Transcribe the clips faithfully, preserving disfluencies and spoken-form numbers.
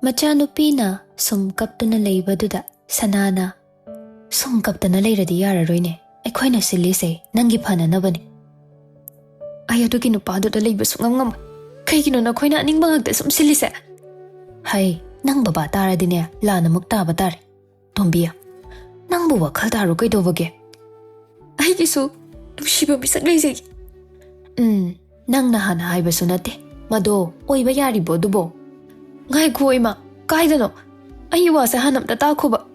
ꯃꯆꯥꯅꯨꯄꯤꯅ ꯁꯨꯝ ꯀꯞꯇꯨꯅ ꯂꯩꯕꯗꯨꯗ ꯁꯅꯥꯅ, "ꯁꯨꯝ ꯀꯞꯇꯅ ꯂꯩꯔꯗꯤ ꯌꯥꯔꯔꯣꯏꯅꯦ, ꯑꯩꯈꯣꯏꯅ ꯁꯤꯜꯂꯤꯁꯦ ꯅꯪꯒꯤ ꯐꯅꯅꯕꯅꯦ꯫ ꯑꯩ ꯑꯗꯨꯒꯤ ꯅꯨꯄꯥꯗꯨꯗ ꯂꯩꯕ ꯁꯨꯡꯉꯝ ꯉꯝꯃꯣꯏ꯫ ꯀꯩꯒꯤꯅꯣ ꯅꯈꯣꯏꯅ ꯑꯅꯤꯡꯕ ꯉꯥꯛꯇ ꯁꯨꯝ ꯁꯤꯜꯂꯤꯁꯦ?" "ꯍꯩ, ꯅꯪ ꯕꯕꯥ ꯇꯥꯔꯗꯤꯅꯦ ꯂꯥꯟ ꯑꯃꯨꯛ ꯇꯥꯕ ꯇꯥꯔꯦ꯫ ꯇꯣꯝꯕꯤ, ꯅꯪꯕꯨ ꯋꯥꯈꯜ ꯇꯥꯔꯣ ꯀꯩꯗꯧꯕꯒꯦ? ꯑꯩꯒꯤꯁꯨ ꯅꯨꯡꯁꯤꯕ ꯃꯤꯁꯛ ꯂꯩꯖꯩ꯫" "ꯎꯝ, ꯅꯪꯅ ꯍꯥꯟꯅ ꯍꯥꯏꯕꯁꯨ ꯅꯠꯇꯦ꯫ ꯃꯗꯣ ꯑꯣꯏꯕ ꯌꯥꯔꯤꯕꯣ ꯑꯗꯨꯕꯣ?" "ꯉꯥꯏꯈꯣ ꯏꯃꯥ, ꯀꯥꯏꯗꯅꯣ? ꯑꯩ ꯋꯥꯁꯦ ꯍꯥꯟꯅ ꯑꯝꯇ ꯇꯥꯈꯣꯕ꯫"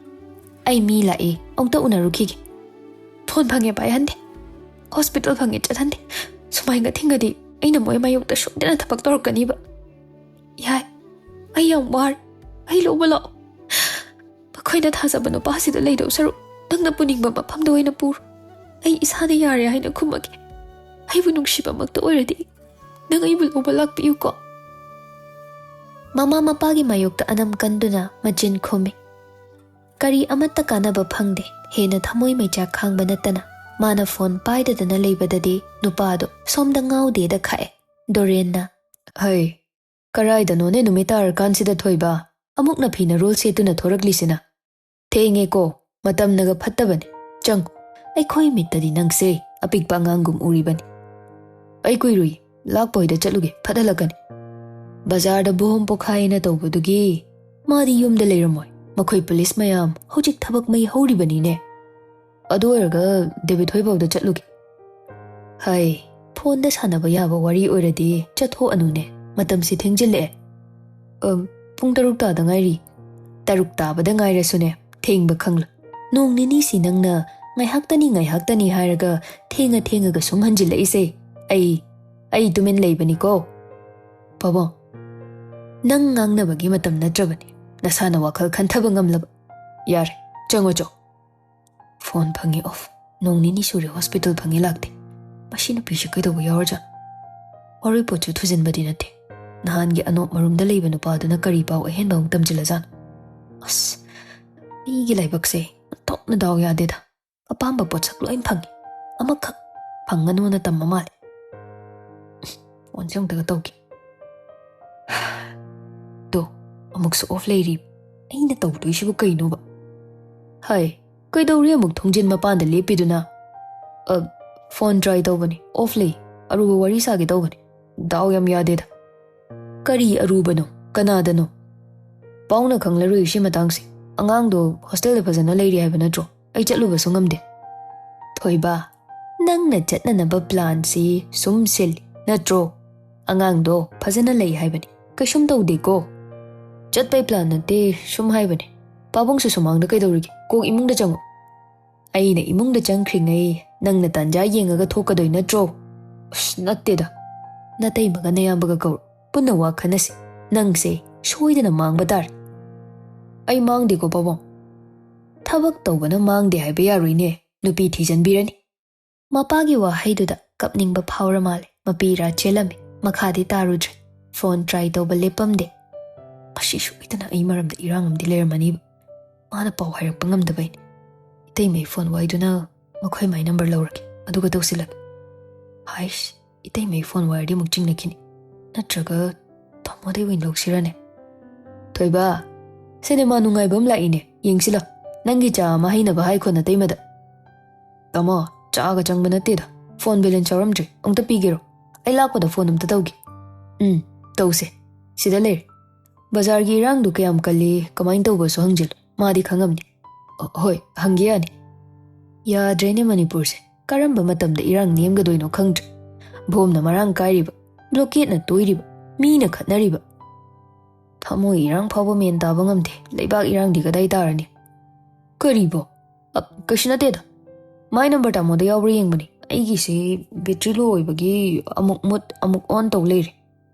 "ꯑꯩ ꯃꯤ ꯂꯥꯛꯏ, ꯑꯝꯇ ꯎꯅꯔꯨꯈꯤꯒꯦ꯫" "ꯐꯣꯟ ꯐꯪꯉꯦ ꯄꯥꯏꯍꯟꯗꯦ, ꯍꯣꯁꯄꯤꯇꯥꯜ ꯐꯪꯉꯦ ꯆꯠꯍꯟꯗꯦ꯫ ꯁꯨꯃꯥꯏꯅ ꯊꯤꯡꯉꯗꯤ ꯑꯩꯅ ꯃꯣꯏ ꯃꯥꯌꯣꯛꯇ ꯁꯣꯏꯗꯅ ꯊꯕꯛ ꯇꯧꯔꯛꯀꯅꯤꯕ꯫ ꯌꯥꯏ, ꯑꯩ ꯌꯥꯝ ꯋꯥꯔꯦ, ꯑꯩ ꯂꯧꯕ ꯂꯥꯛꯑꯣ꯫ ꯃꯈꯣꯏꯅ ꯊꯥꯖꯕ ꯅꯨꯄꯥꯁꯤꯗ ꯂꯩꯗꯧ ꯁꯔꯨꯛ ꯅꯪꯅ ꯄꯨꯅꯤꯡꯕ ꯃꯐꯝꯗ ꯑꯣꯏꯅ ꯄꯨꯔꯣ꯫ ꯑꯩ ꯏꯁꯥꯅ ꯌꯥꯔꯦ ꯍꯥꯏꯅ ꯈꯨꯝꯃꯒꯦ꯫ ꯑꯩꯕꯨ ꯅꯨꯡꯁꯤꯕꯃꯛꯇ ꯑꯣꯏꯔꯗꯤ ꯅꯪ ꯑꯩꯕꯨ ꯂꯧꯕ ꯂꯥꯛꯄꯤꯌꯨꯀꯣ꯫" ꯃꯃꯥ ꯃꯄꯥꯒꯤ ꯃꯥꯌꯣꯛꯇ ꯑꯅꯝ ꯀꯟꯗꯨꯅ ꯃꯆꯤꯟ ꯈꯨꯝꯃꯤ꯫ ꯀꯔꯤ ꯑꯃꯠꯇ ꯀꯥꯟꯅꯕ ꯐꯪꯗꯦ꯫ ꯍꯦꯟꯅ ꯊꯃꯣꯏ ꯃꯩꯆꯥꯛ ꯈꯥꯡꯕ ꯅꯠꯇꯅ ꯃꯥꯅ ꯐꯣꯟ ꯄꯥꯏꯗꯗꯅ ꯂꯩꯕꯗꯗꯤ ꯅꯨꯄꯥꯗꯣ ꯁꯣꯝꯗ ꯉꯥꯎꯗꯦꯗ ꯈꯥꯛꯑꯦ꯫ ꯗꯣꯔꯦꯟꯅ, "ꯍꯩ, ꯀꯔꯥꯏꯗꯅꯣꯅꯦ ꯅꯨꯃꯤꯠ ꯇꯥꯔꯀꯥꯟꯁꯤꯗ ꯊꯣꯏꯕ? ꯑꯃꯨꯛꯅ ꯐꯤꯅ ꯔꯣꯜ ꯁꯦꯠꯇꯨꯅ ꯊꯣꯔꯛꯂꯤꯁꯤꯅ? ꯊꯦꯡꯉꯦꯀꯣ, ꯃꯇꯝꯅꯒ ꯐꯠꯇꯕꯅꯦ꯫ ꯆꯪꯉꯨ, ꯑꯩꯈꯣꯏ ꯃꯤꯠꯇꯗꯤ ꯅꯪꯁꯦ ꯑꯄꯤꯛꯄ ꯑꯉꯥꯡꯒꯨꯝ ꯎꯔꯤꯕꯅꯤ꯫" "ꯑꯩ ꯀꯨꯏꯔꯨꯏ, ꯂꯥꯛꯄ ꯍꯣꯏꯗ ꯆꯠꯂꯨꯒꯦ, ꯐꯠ ꯍꯜꯂꯛꯀꯅꯤ꯫" "ꯕꯖꯥꯔꯗ ꯕꯣꯝ ꯄꯣꯈꯥꯏꯅ ꯇꯧꯕꯗꯨꯒꯤ ꯃꯥꯗꯤ ꯌꯨꯝꯗ ꯂꯩꯔꯝꯃꯣꯏ꯫ ꯃꯈꯣꯏ ꯄꯨꯂꯤꯁ ꯃꯌꯥꯝ ꯍꯧꯖꯤꯛ ꯊꯕꯛ ꯃꯩ ꯍꯧꯔꯤꯕꯅꯤꯅꯦ꯫ ꯑꯗꯨ ꯑꯣꯏꯔꯒ ꯗꯦꯕꯤꯠ ꯍꯣꯏ ꯐꯥꯎꯗ ꯆꯠꯂꯨꯒꯦ꯫" "ꯍꯩ, ꯐꯣꯟꯗ ꯁꯥꯟꯅꯕ ꯌꯥꯕ ꯋꯥꯔꯤ ꯑꯣꯏꯔꯗꯤ ꯆꯠꯊꯣꯛꯑꯅꯨꯅꯦ, ꯃꯇꯝꯁꯤ ꯊꯦꯡꯖꯤꯜꯂꯛꯑꯦ꯫" "ꯑ, ꯄꯨꯡ ꯇꯔꯨꯛ ꯇꯥꯗ ꯉꯥꯏꯔꯤ꯫" "ꯇꯔꯨꯛ ꯇꯥꯕꯗ ꯉꯥꯏꯔꯁꯨꯅꯦ, ꯊꯦꯡꯕ ꯈꯪꯂꯣꯏ꯫ ꯅꯣꯡ ꯅꯤꯅꯤꯁꯤ ꯅꯪꯅ ꯉꯥꯏꯍꯥꯛꯇꯅꯤ, ꯉꯥꯏꯍꯥꯛꯇꯅꯤ ꯍꯥꯏꯔꯒ ꯊꯦꯡꯉ ꯊꯦꯡꯉꯒ ꯁꯨꯝ ꯍꯟꯖꯤꯜꯂꯛꯏꯁꯦ꯫ ꯑꯩ, ꯑꯩ ꯇꯨꯃꯤꯟ ꯂꯩꯕꯅꯤꯀꯣ꯫" "ꯄꯥꯕꯨꯡ, ꯅꯪ ꯉꯥꯡꯅꯕꯒꯤ ꯃꯇꯝ ꯅꯠꯇ꯭ꯔꯕꯅꯤ, ꯅꯁꯥꯅ ꯋꯥꯈꯜ ꯈꯟꯊꯕ ꯉꯝꯂꯕ꯫ ꯌꯥꯔꯦ, ꯆꯪꯉꯣ ꯆꯣ꯫" ꯐꯣꯟ ꯐꯪꯉꯤ ꯑꯣꯐ꯫ ꯅꯣꯡ ꯅꯤꯅꯤ ꯁꯨꯔꯦ ꯍꯣꯁꯄꯤꯇꯥꯜ ꯐꯪꯉꯤ ꯂꯥꯛꯇꯦ꯫ ꯃꯁꯤ ꯅꯨꯄꯤꯁꯤ ꯀꯩꯗꯧꯕ ꯌꯥꯎꯔꯖꯥꯠꯅꯣ? ꯋꯥꯔꯣꯏ ꯄꯣꯠꯁꯨ ꯊꯨꯖꯤꯟꯕꯗꯤ ꯅꯠꯇꯦ꯫ ꯅꯍꯥꯟꯒꯤ ꯑꯅꯣꯞ ꯃꯔꯨꯝꯗ ꯂꯩꯕ ꯅꯨꯄꯥꯗꯨꯅ ꯀꯔꯤ ꯄꯥꯎ ꯑꯍꯦꯟꯕ ꯑꯃꯨꯛ ꯇꯝꯖꯤꯜꯂꯖꯥꯠꯅꯣ? ꯑꯁ, ꯃꯤꯒꯤ ꯂꯥꯏꯕꯛꯁꯦ ꯑꯣꯟꯊꯣꯛꯅ ꯗꯥꯎ ꯌꯥꯗꯦꯗ꯫ ꯑꯄꯥꯝꯕ ꯄꯣꯠꯁꯛ ꯂꯣꯏ ꯐꯪꯉꯤ, ꯑꯃꯈꯛ ꯐꯪꯒꯅꯣꯅ ꯇꯝꯕ ꯃꯥꯜꯂꯦ꯫ ꯐꯣꯟꯁꯦ ꯑꯃꯨꯛꯇꯒ ꯇꯧꯒꯦ꯫ ꯇꯣ, ꯑꯃꯨꯛꯁꯨ ꯑꯣꯐ ꯂꯩꯔꯤ꯫ ꯑꯩꯅ ꯇꯧꯗꯣꯏꯁꯤꯕꯨ ꯀꯩꯅꯣꯕ? ꯍꯥꯏ, ꯀꯩꯗꯧꯔꯤ? ꯑꯃꯨꯛ ꯊꯣꯡꯖꯤꯟ ꯃꯄꯥꯟꯗ ꯂꯦꯞꯄꯤꯗꯨꯅ? ꯑ, ꯐꯣꯟ ꯇ꯭ꯔꯥꯏ ꯇꯧꯕꯅꯤ, ꯑꯣꯐ ꯂꯩ꯫ ꯑꯔꯨꯕ ꯋꯥꯔꯤ ꯁꯥꯒꯦ ꯇꯧꯕꯅꯤ꯫ ꯗꯥꯎ ꯌꯥꯝ ꯌꯥꯗꯦꯗ꯫ ꯀꯔꯤ ꯑꯔꯨꯕꯅꯣ? ꯀꯅꯥꯗꯅꯣ? ꯄꯥꯎꯅ ꯈꯪꯂꯔꯣꯏ ꯁꯤ ꯃꯇꯥꯡꯁꯦ꯫ ꯑꯉꯥꯡꯗꯣ ꯍꯣꯁꯇꯦꯜꯗ ꯐꯖꯅ ꯂꯩꯔꯤ ꯍꯥꯏꯕ ꯅꯠꯇ꯭ꯔꯣ? ꯑꯩ ꯆꯠꯂꯨꯕꯁꯨ ꯉꯝꯗꯦ꯫ ꯊꯣꯏꯕ, ꯅꯪꯅ ꯆꯠꯅꯅꯕ ꯄ꯭ꯂꯥꯟꯁꯤ ꯁꯨꯝ ꯁꯤꯜꯂꯤ ꯅꯠꯇ꯭ꯔꯣ? ꯑꯉꯥꯡꯗꯣ ꯐꯖꯅ ꯂꯩ ꯍꯥꯏꯕꯅꯤ, ꯀꯩꯁꯨꯝ ꯇꯧꯗꯦꯀꯣ꯫ ꯆꯠꯄꯩ ꯄ꯭ꯂꯥꯟ ꯅꯠꯇꯦ, ꯁꯨꯝ ꯍꯥꯏꯕꯅꯤ꯫ ꯄꯥꯕꯨꯡꯁꯨ ꯁꯨꯃꯥꯡꯗ ꯀꯩꯗꯧꯔꯤꯒꯦ? ꯀꯣꯛ ꯏꯃꯨꯡꯗ ꯆꯪꯉꯣ꯫ ꯑꯩꯅ ꯏꯃꯨꯡꯗ ꯆꯪꯈ꯭ꯔꯤꯉꯩ ꯅꯪꯅ ꯇꯥꯟꯖꯥ ꯌꯦꯡꯉꯒ ꯊꯣꯛꯀꯗꯣꯏ ꯅꯠꯇ꯭ꯔꯣ? ꯑꯁ, ꯅꯠꯇꯦꯗ꯫ ꯅꯇꯩꯃꯒ ꯅꯌꯥꯝꯕꯒ ꯀꯧꯔꯣ, ꯄꯨꯟꯅ ꯋꯥ ꯈꯟꯅꯁꯤ꯫ ꯅꯪꯁꯦ ꯁꯣꯏꯗꯅ ꯃꯥꯡꯕ ꯇꯥꯔꯦ꯫ ꯑꯩ ꯃꯥꯡꯗꯦꯀꯣ ꯄꯥꯕꯨꯡ꯫ ꯊꯕꯛ ꯇꯧꯕꯅ ꯃꯥꯡꯗꯦ ꯍꯥꯏꯕ ꯌꯥꯔꯣꯏꯅꯦ, ꯅꯨꯄꯤ ꯊꯤꯖꯟꯕꯤꯔꯅꯤ꯫ ꯃꯄꯥꯒꯤ ꯋꯥꯍꯩꯗꯨꯗ ꯀꯞꯅꯤꯡꯕ ꯐꯥꯎꯔ ꯃꯥꯜꯂꯦ꯫ ꯃꯄꯤ ꯏꯔꯥ ꯆꯦꯜꯂꯝꯃꯤ꯫ ꯃꯈꯥꯗꯤ ꯇꯥꯔꯨꯗ꯭ꯔꯦ꯫ ꯐꯣꯟ ꯇ꯭ꯔꯥꯏ ꯇꯧꯕ ꯂꯦꯞꯄꯝꯗꯦ꯫ ꯃꯁꯤ ꯁꯣꯏꯗꯅ ꯑꯩ ꯃꯔꯝꯗ ꯏꯔꯥꯡ ꯑꯃꯗꯤ ꯂꯩꯔꯝꯃꯅꯤꯕ꯫ ꯃꯥꯅ ꯄꯥꯎ ꯍꯥꯏꯔꯛꯄ ꯉꯝꯗꯕꯩꯅꯦ꯫ ꯏꯇꯩꯃꯩ ꯐꯣꯟ ꯋꯥꯏꯗꯨꯅ ꯃꯈꯣꯏ ꯃꯥꯏ ꯅꯝꯕꯔ ꯂꯧꯔꯒꯦ, ꯑꯗꯨꯒ ꯇꯧꯁꯤꯜꯂꯒꯦ꯫ ꯍꯥꯏꯁ, ꯏꯇꯩꯃꯩ ꯐꯣꯟ ꯋꯥꯏꯔꯗꯤ ꯑꯃꯨꯛ ꯆꯤꯡꯅꯈꯤꯅꯤ꯫ ꯅꯠꯇ꯭ꯔꯒ ꯇꯥꯃꯣꯗꯩ ꯑꯣꯏꯅ ꯂꯧꯁꯤꯔꯅꯦ? ꯊꯣꯏꯕ, ꯁꯤꯅꯦꯃꯥ ꯅꯨꯡꯉꯥꯏꯕ ꯑꯃ ꯂꯥꯛꯏꯅꯦ, ꯌꯦꯡꯁꯤꯂꯣ꯫ ꯅꯪꯒꯤ ꯆꯥ ꯑꯃ ꯍꯩꯅꯕ ꯍꯥꯏꯈꯣ ꯅꯇꯩꯃꯗ꯫ ꯇꯥꯃꯣ, ꯆꯥꯒ ꯆꯪꯕ ꯅꯠꯇꯦꯗ, ꯐꯣꯟ ꯕꯦꯂꯦꯟꯁ ꯌꯥꯎꯔꯝꯗ꯭ꯔꯦ, ꯑꯃꯨꯛꯇ ꯄꯤꯒꯦꯔꯣ? ꯑꯩ ꯂꯥꯛꯄꯗ ꯐꯣꯟ ꯑꯝꯇ ꯇꯧꯒꯦ꯫ ꯎꯝ, ꯇꯧꯁꯦ꯫ ꯁꯤꯗ ꯂꯩꯔꯦ꯫ ꯕꯖꯥꯔꯒꯤ ꯏꯔꯥꯡꯗꯨ ꯀꯌꯥꯝ ꯀꯜꯂꯤ, ꯀꯃꯥꯏꯅ ꯇꯧꯕꯁꯨ ꯍꯪꯖꯤꯜꯂꯨ, ꯃꯥꯗꯤ ꯈꯪꯉꯝꯅꯤ꯫ ꯑ, ꯍꯣꯏ, ꯍꯪꯒꯦ ꯌꯥꯅꯤ꯫ ꯌꯥꯗ꯭ꯔꯦꯅꯦ ꯃꯅꯤꯄꯨꯔꯁꯦ, ꯀꯔꯝꯕ ꯃꯇꯝꯗ ꯏꯔꯥꯡ ꯅꯦꯝꯒꯗꯣꯏꯅꯣ ꯈꯪꯗ꯭ꯔꯦ꯫ ꯕꯣꯝꯅ ꯃꯔꯥꯡ ꯀꯥꯏꯔꯤꯕ, ꯕ꯭ꯂꯣꯀꯦꯠꯅ ꯇꯣꯏꯔꯤꯕ, ꯃꯤꯅ ꯈꯠꯅꯔꯤꯕ꯫ ꯊꯃꯣꯏ ꯏꯔꯥꯡ ꯐꯥꯎꯕ ꯃꯦꯟ ꯇꯥꯕ ꯉꯝꯗꯦ, ꯂꯩꯕꯥꯛ ꯏꯔꯥꯡꯗꯤ ꯀꯗꯥꯏ ꯇꯥꯔꯅꯤ? ꯀꯔꯤꯕꯣ? ꯑ, ꯀꯩꯁꯨ ꯅꯠꯇꯦꯗ꯫ ꯃꯥꯏ ꯅꯝꯕꯔ ꯇꯥꯃꯣꯗ ꯌꯥꯎꯕ꯭ꯔꯥ ꯌꯦꯡꯕꯅꯤ꯫ ꯑꯩꯒꯤꯁꯦ ꯕꯦꯇ꯭ꯔꯤ ꯂꯣ ꯑꯣꯏꯕꯒꯤ ꯑꯃꯨꯛ ꯃꯨꯠ, ꯑꯃꯨꯛ ꯑꯣꯟ ꯇꯧ ꯂꯩꯔꯦ꯫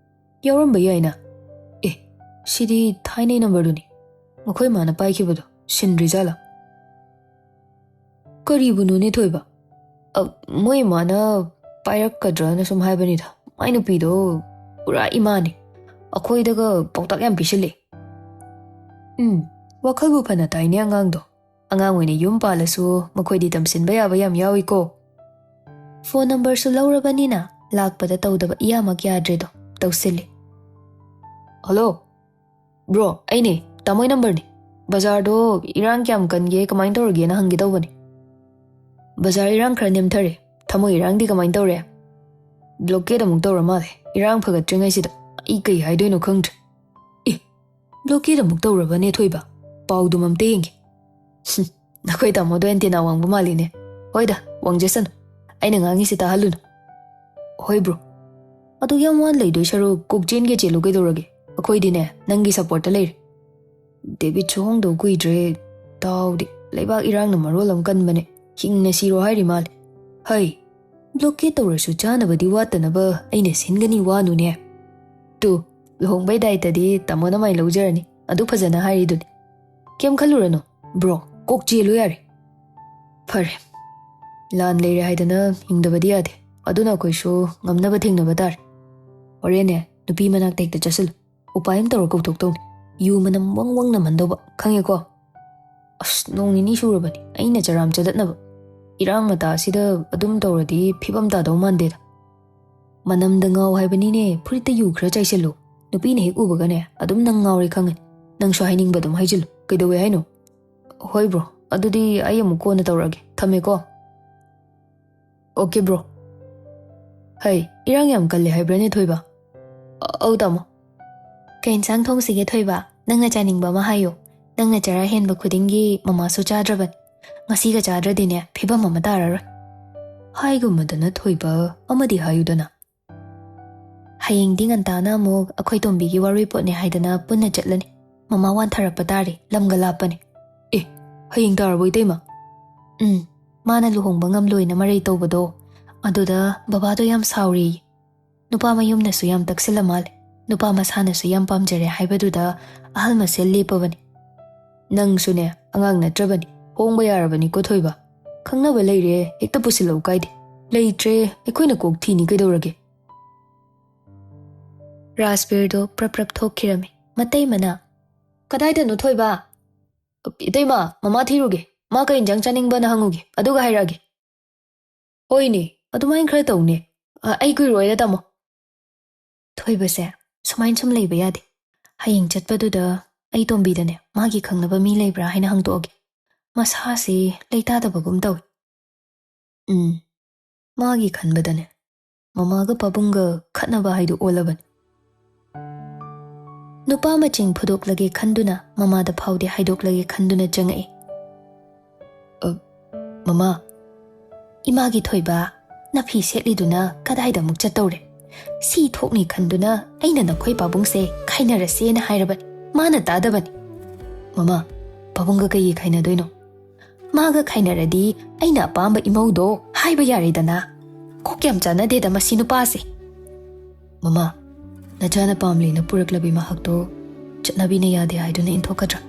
ꯌꯥꯎꯔꯝꯕ ꯌꯥꯏꯅ꯫ ꯑꯦ, ꯁꯤꯗꯤ ꯊꯥꯏꯅꯩ ꯅꯝꯕꯔꯗꯨꯅꯤ꯫ ꯃꯈꯣꯏ ꯃꯥꯅ ꯄꯥꯏꯈꯤꯕꯗꯣ ꯁꯤꯟꯗ꯭ꯔꯤꯖꯥꯠꯂꯥ? ꯀꯔꯤꯕꯨꯅꯣꯅꯦ ꯊꯣꯏꯕ? ꯑ, ꯃꯣꯏ ꯏꯃꯥꯅ ꯄꯥꯏꯔꯛꯀꯗ꯭ꯔꯅ ꯁꯨꯝ ꯍꯥꯏꯕꯅꯤꯗ꯫ ꯃꯥꯏ ꯅꯨꯄꯤꯗꯣ ꯄꯨꯔꯥ ꯏꯃꯥꯅꯤ꯫ ꯑꯩꯈꯣꯏꯗꯒ ꯄꯥꯎꯇꯥꯛ ꯌꯥꯝ ꯄꯤꯁꯤꯜꯂꯦ꯫ ꯎꯝ, ꯋꯥꯈꯜꯕꯨ ꯐꯅ ꯇꯥꯏꯅꯦ ꯑꯉꯥꯡꯗꯣ꯫ ꯑꯉꯥꯡ ꯑꯣꯏꯅ ꯌꯨꯝ ꯄꯥꯜꯂꯁꯨ ꯃꯈꯣꯏꯗꯤ ꯇꯝꯁꯤꯟꯕ ꯌꯥꯕ ꯌꯥꯝ ꯌꯥꯎꯏꯀꯣ꯫ ꯐꯣꯟ ꯅꯝꯕꯔꯁꯨ ꯂꯧꯔꯕꯅꯤꯅ ꯂꯥꯛꯄꯗ ꯇꯧꯗꯕ ꯏꯌꯥꯃꯛ ꯌꯥꯗ꯭ꯔꯦꯗꯣ ꯇꯧꯁꯤꯜꯂꯤ꯫ "ꯍꯜꯂꯣ, ꯕ꯭ꯔꯣ, ꯑꯩꯅꯦ, ꯇꯥꯃꯣꯏ ꯅꯝꯕꯔꯅꯤ꯫ ꯕꯖꯥꯔꯗꯣ ꯏꯔꯥꯡ ꯀꯌꯥꯝ ꯀꯟꯒꯦ, ꯀꯃꯥꯏꯅ ꯇꯧꯔꯒꯦꯅ ꯍꯪꯒꯦ ꯇꯧꯕꯅꯤ꯫ ꯕꯖꯥꯔ ꯏꯔꯥꯡ ꯈꯔ ꯅꯦꯝꯊꯔꯦ꯫ ꯊꯃꯣꯏ ꯏꯔꯥꯡꯗꯤ ꯀꯃꯥꯏꯅ ꯇꯧꯔꯦ?" "ꯕ꯭ꯂꯣꯀꯦꯠ ꯑꯃꯨꯛ ꯇꯧꯔ ꯃꯥꯜꯂꯦ, ꯏꯔꯥꯡ ꯐꯒꯠꯇ꯭ꯔꯤꯉꯩꯁꯤꯗ꯫ ꯑꯩ ꯀꯩ ꯍꯥꯏꯗꯣꯏꯅꯣ ꯈꯪꯗ꯭ꯔꯦ꯫ ꯑꯦ, ꯕ꯭ꯂꯣꯀꯦꯠ ꯑꯃꯨꯛ ꯇꯧꯔꯕꯅꯦ ꯊꯣꯏꯕ? ꯄꯥꯎꯗꯨꯝ ꯑꯝꯇ ꯌꯦꯡꯒꯦ꯫ ꯍꯨꯝ, ꯅꯈꯣꯏ ꯇꯥꯃꯣꯗꯣ ꯑꯦꯟꯇꯦꯅꯥ ꯋꯥꯡꯕ ꯃꯥꯜꯂꯤꯅꯦ꯫ ꯍꯣꯏꯗ, ꯋꯥꯡꯖꯁꯅꯨ꯫ ꯑꯩꯅ ꯉꯥꯡꯉꯤꯁꯤ ꯇꯥꯍꯜꯂꯨꯅꯨ꯫ ꯍꯣꯏ ꯕ꯭ꯔꯣ꯫ ꯑꯗꯨ ꯌꯥꯝ ꯋꯥꯅ ꯂꯩꯗꯣꯏ ꯁꯔꯨꯛ ꯀꯣꯛ ꯆꯦꯟꯒꯦ ꯆꯦꯜꯂꯨ ꯀꯩꯗꯧꯔꯒꯦ? ꯑꯩꯈꯣꯏꯗꯤꯅꯦ, ꯅꯪꯒꯤ ꯁꯞꯄꯣꯔꯠꯇ ꯂꯩꯔꯦ꯫ ꯗꯦꯕꯤꯠꯁꯨ ꯍꯣꯡꯗꯧ ꯀꯨꯏꯗ꯭ꯔꯦ꯫ ꯗꯥꯎꯗꯤ꯫ ꯂꯩꯕꯥꯛ ꯏꯔꯥꯡꯅ ꯃꯔꯣꯜ ꯑꯃ ꯀꯟꯕꯅꯦ꯫ ꯍꯤꯡꯅ ꯁꯤꯔꯣ ꯍꯥꯏꯔꯤ ꯃꯥꯜꯂꯦ꯫ ꯍꯩ, ꯕ꯭ꯂꯣꯀꯦꯠ ꯇꯧꯔꯁꯨ ꯆꯥꯅꯕꯗꯤ ꯋꯥꯠꯇꯅꯕ ꯑꯩꯅ ꯁꯤꯟꯒꯅꯤ ꯋꯥꯅꯨꯅꯦ꯫ ꯇꯨ, ꯂꯨꯍꯣꯡꯕꯩ ꯗꯥꯏꯇꯗꯤ ꯇꯥꯃꯣꯅ ꯃꯥꯏ ꯂꯧꯖꯔꯅꯤ꯫ ꯑꯗꯨ ꯐꯖꯅ ꯍꯥꯏꯔꯤꯗꯨꯅꯤ꯫ ꯀꯩꯝ ꯈꯜꯂꯨꯔꯅꯨ ꯕ꯭ꯔꯣ, ꯀꯣꯛ ꯆꯦꯜꯂꯨ ꯌꯥꯔꯦ꯫ ꯐꯔꯦ, ꯂꯥꯟ ꯂꯩꯔꯦ ꯍꯥꯏꯗꯅ ꯍꯤꯡꯗꯕꯗꯤ ꯌꯥꯗꯦ꯫ ꯑꯗꯨꯅ ꯑꯩꯈꯣꯏꯁꯨ ꯉꯝꯅꯕ ꯊꯦꯡꯅꯕ ꯇꯥꯔꯦ꯫ ꯍꯣꯔꯦꯟꯅꯦ, ꯅꯨꯄꯤ ꯃꯅꯥꯛꯇ ꯍꯦꯛꯇ ꯆꯠꯁꯤꯜꯂꯨ꯫ ꯎꯄꯥꯏ ꯑꯃ ꯇꯧꯔ ꯀꯧꯊꯣꯛꯇꯧꯅꯤ꯫ ꯌꯨ ꯃꯅꯝ ꯋꯪ ꯋꯪ ꯅꯝꯍꯟꯗꯧꯕ, ꯈꯪꯉꯦꯀꯣ? ꯑꯁ, ꯅꯣꯡ ꯅꯤꯅꯤ ꯁꯨꯔꯕꯅꯤ ꯑꯩꯅ ꯆꯔꯥꯝ ꯆꯗꯠꯅꯕ꯫ ꯏꯔꯥꯡ ꯃꯇꯥꯁꯤꯗ ꯑꯗꯨꯝ ꯇꯧꯔꯗꯤ ꯐꯤꯕꯝ ꯇꯥꯗꯧ ꯃꯥꯟꯗꯦꯗ꯫ ꯃꯅꯝꯗ ꯉꯥꯎ ꯍꯥꯏꯕꯅꯤꯅꯦ, ꯐꯨꯔꯤꯠꯇ ꯌꯨ ꯈꯔ ꯆꯥꯏꯁꯤꯜꯂꯨ꯫ ꯅꯨꯄꯤꯅ ꯍꯦꯛ ꯎꯕꯒꯅꯦ, ꯑꯗꯨꯝ ꯅꯪ ꯉꯥꯎꯔꯦ ꯈꯪꯉꯅꯤ꯫ ꯅꯪꯁꯨ ꯍꯥꯏꯅꯤꯡꯕ ꯑꯗꯨꯝ ꯍꯥꯏꯖꯤꯜꯂꯨ꯫ ꯀꯩꯗꯧꯋꯦ ꯍꯥꯏꯅꯣ? ꯍꯣꯏ ꯕ꯭ꯔꯣ, ꯑꯗꯨꯗꯤ ꯑꯩ ꯑꯃꯨꯛ ꯀꯣꯟꯅ ꯇꯧꯔꯛꯑꯒꯦ꯫ ꯊꯝꯃꯦꯀꯣ꯫ Okay bro. ꯍꯩ, ꯏꯔꯥꯡ ꯌꯥꯝ ꯀꯜꯂꯦ ꯍꯥꯏꯕ꯭ꯔꯥꯅꯦ ꯊꯣꯏꯕ? ꯑ-, ꯑꯧ ꯇꯥꯃꯣ꯫ ꯀꯩ ꯏꯟꯁꯥꯡ ꯊꯣꯡꯁꯤꯒꯦ ꯊꯣꯏꯕ? ꯅꯪꯅ ꯆꯥꯅꯤꯡꯕ ꯑꯃ ꯍꯥꯏꯌꯣ꯫ ꯅꯪꯅ ꯆꯔꯥ ꯍꯦꯟꯕ ꯈꯨꯗꯤꯡꯒꯤ ꯃꯃꯥꯁꯨ ꯆꯥꯗ꯭ꯔꯕꯅꯤ꯫ ꯉꯁꯤꯒ ꯆꯥꯗ꯭ꯔꯗꯤꯅꯦ, ꯐꯤꯕꯝ ꯑꯃ ꯇꯥꯔꯔꯣꯏ꯫ ꯍꯥꯏꯒꯨꯝꯕꯗꯅ ꯊꯣꯏꯕ, ꯑꯃꯗꯤ ꯍꯥꯏꯌꯨꯗꯅ꯫ ꯍꯌꯦꯡꯗꯤ ꯉꯟꯇꯥꯅ ꯑꯃꯨꯛ ꯑꯩꯈꯣꯏ ꯇꯣꯝꯕꯤꯒꯤ ꯋꯥꯔꯣꯏꯄꯣꯠꯅꯦ ꯍꯥꯏꯗꯅ ꯄꯨꯟꯅ ꯆꯠꯂꯅꯤ꯫ ꯃꯃꯥ ꯋꯥꯟꯊꯔꯛꯄ ꯇꯥꯔꯦ, ꯂꯝꯒ ꯂꯥꯞꯄꯅꯦ꯫ ꯑꯦ, ꯍꯌꯦꯡ ꯇꯥꯔꯕꯣ ꯏꯇꯩꯃ? ꯎꯝ, ꯃꯥꯅ ꯂꯨꯍꯣꯡꯕ ꯉꯝꯂꯣꯏꯅ ꯃꯔꯩ ꯇꯧꯕꯗꯣ, ꯑꯗꯨꯗ ꯕꯕꯥꯗꯣ ꯌꯥꯝ ꯁꯥꯎꯔꯤ꯫ ꯅꯨꯄꯥ ꯃꯌꯨꯝꯅꯁꯨ ꯌꯥꯝ ꯇꯛꯁꯤꯜꯂ ꯃꯥꯜꯂꯦ꯫ ꯅꯨꯄꯥ ꯃꯁꯥꯅꯁꯨ ꯌꯥꯝ ꯄꯥꯝꯖꯔꯦ ꯍꯥꯏꯕꯗꯨꯗ ꯑꯍꯜ ꯃꯁꯦꯜ ꯂꯦꯞꯄꯕꯅꯤ꯫ ꯅꯪꯁꯨꯅꯦ, ꯑꯉꯥꯡ ꯅꯠꯇ꯭ꯔꯕꯅꯤ, ꯍꯣꯡꯕ ꯌꯥꯔꯕꯅꯤꯀꯣ ꯊꯣꯏꯕ꯫ ꯈꯪꯅꯕ ꯂꯩꯔꯦ, ꯍꯦꯛꯇ ꯄꯨꯁꯤꯜꯂꯛꯎ ꯀꯥꯏꯗꯦ꯫ ꯂꯩꯇ꯭ꯔꯦ, ꯑꯩꯈꯣꯏꯅ ꯀꯣꯛ ꯊꯤꯅꯤ ꯀꯩꯗꯧꯔꯒꯦ? ꯔꯥꯖꯕꯤꯔꯗꯣ ꯄ꯭ꯔꯞ ꯄ꯭ꯔꯞ ꯊꯣꯛꯈꯤꯔꯝꯃꯤ, ꯃꯇꯩ ꯃꯅꯥ꯫ "ꯀꯗꯥꯏꯗꯅꯣ ꯊꯣꯏꯕ?" "ꯏꯇꯩꯃ, ꯃꯃꯥ ꯊꯤꯔꯨꯒꯦ, ꯃꯥ ꯀꯩ ꯏꯟꯖꯥꯡ ꯆꯥꯅꯤꯡꯕꯅ ꯍꯪꯉꯨꯒꯦ, ꯑꯗꯨꯒ ꯍꯥꯏꯔꯛꯑꯒꯦ꯫" "ꯍꯣꯏꯅꯦ, ꯑꯗꯨꯃꯥꯏꯅ ꯈꯔ ꯇꯧꯅꯦ꯫ "ꯑ, ꯑꯩ ꯀꯨꯏꯔꯣꯏꯗ, ꯇꯥꯃꯣ꯫ ꯊꯣꯏꯕꯁꯦ ꯁꯨꯃꯥꯏꯅ ꯁꯨꯝ ꯂꯩꯕ ꯌꯥꯗꯦ꯫ ꯍꯌꯦꯡ ꯆꯠꯄꯗꯨꯗ ꯑꯩ ꯇꯣꯝꯕꯤꯗꯅꯦ ꯃꯥꯒꯤ ꯈꯪꯅꯕ ꯃꯤ ꯂꯩꯕ꯭ꯔꯥ ꯍꯥꯏꯅ ꯍꯪꯗꯣꯛꯑꯒꯦ꯫ ꯃꯁꯥꯁꯤ ꯂꯩꯇꯥꯗꯕꯒꯨꯝ ꯇꯧꯏ꯫ ꯎꯝ, ꯃꯥꯒꯤ ꯈꯟꯕꯗꯅꯦ ꯃꯃꯥꯒ ꯄꯥꯕꯨꯡꯒ ꯈꯠꯅꯕ ꯍꯥꯏꯗꯨ ꯑꯣꯜꯂꯕꯅꯤ"꯫ ꯅꯨꯄꯥ ꯃꯆꯤꯡ ꯐꯨꯗꯣꯛꯂꯒꯦ ꯈꯟꯗꯨꯅ ꯃꯃꯥꯗ ꯐꯥꯎꯗꯤ ꯍꯥꯏꯗꯣꯛꯂꯒꯦ ꯈꯟꯗꯨꯅ ꯆꯪꯉꯛꯏ꯫ "ꯑ, ꯃꯃꯥ, ꯏꯃꯥꯒꯤ ꯊꯣꯏꯕ, ꯅꯐꯤ ꯁꯦꯠꯂꯤꯗꯨꯅ ꯀꯗꯥꯏꯗ ꯑꯃꯨꯛ ꯆꯠꯇꯧꯔꯦ? ꯁꯤ ꯊꯣꯛꯅꯤ ꯈꯟꯗꯨꯅ ꯑꯩꯅ ꯅꯈꯣꯏ ꯄꯥꯕꯨꯡꯁꯦ ꯈꯥꯏꯅꯔꯁꯦꯅ ꯍꯥꯏꯔꯕꯅꯤ꯫ ꯃꯥꯅ ꯇꯥꯗꯕꯅꯤ"꯫ "ꯃꯃꯥ, ꯄꯥꯕꯨꯡꯒ ꯀꯩꯒꯤ ꯈꯥꯏꯅꯗꯣꯏꯅꯣ?" "ꯃꯥꯒ ꯈꯥꯏꯅꯔꯗꯤ ꯑꯩꯅ ꯑꯄꯥꯝꯕ ꯏꯃꯧꯗꯣ ꯍꯥꯏꯕ ꯌꯥꯔꯦꯗꯅ꯫ ꯀꯣꯛ ꯌꯥꯝ ꯆꯥꯟꯅꯗꯦꯗ ꯃꯁꯤ ꯅꯨꯄꯥꯁꯦ"꯫ "ꯃꯃꯥ, ꯅꯆꯥꯅ ꯄꯥꯝꯂꯦꯅ ꯄꯨꯔꯛꯂꯕꯤ ꯃꯍꯥꯛꯇꯣ ꯆꯠꯅꯕꯤꯅ ꯌꯥꯗꯦ ꯍꯥꯏꯗꯨꯅ ꯏꯟꯊꯣꯛꯀꯗ꯭ꯔꯥ?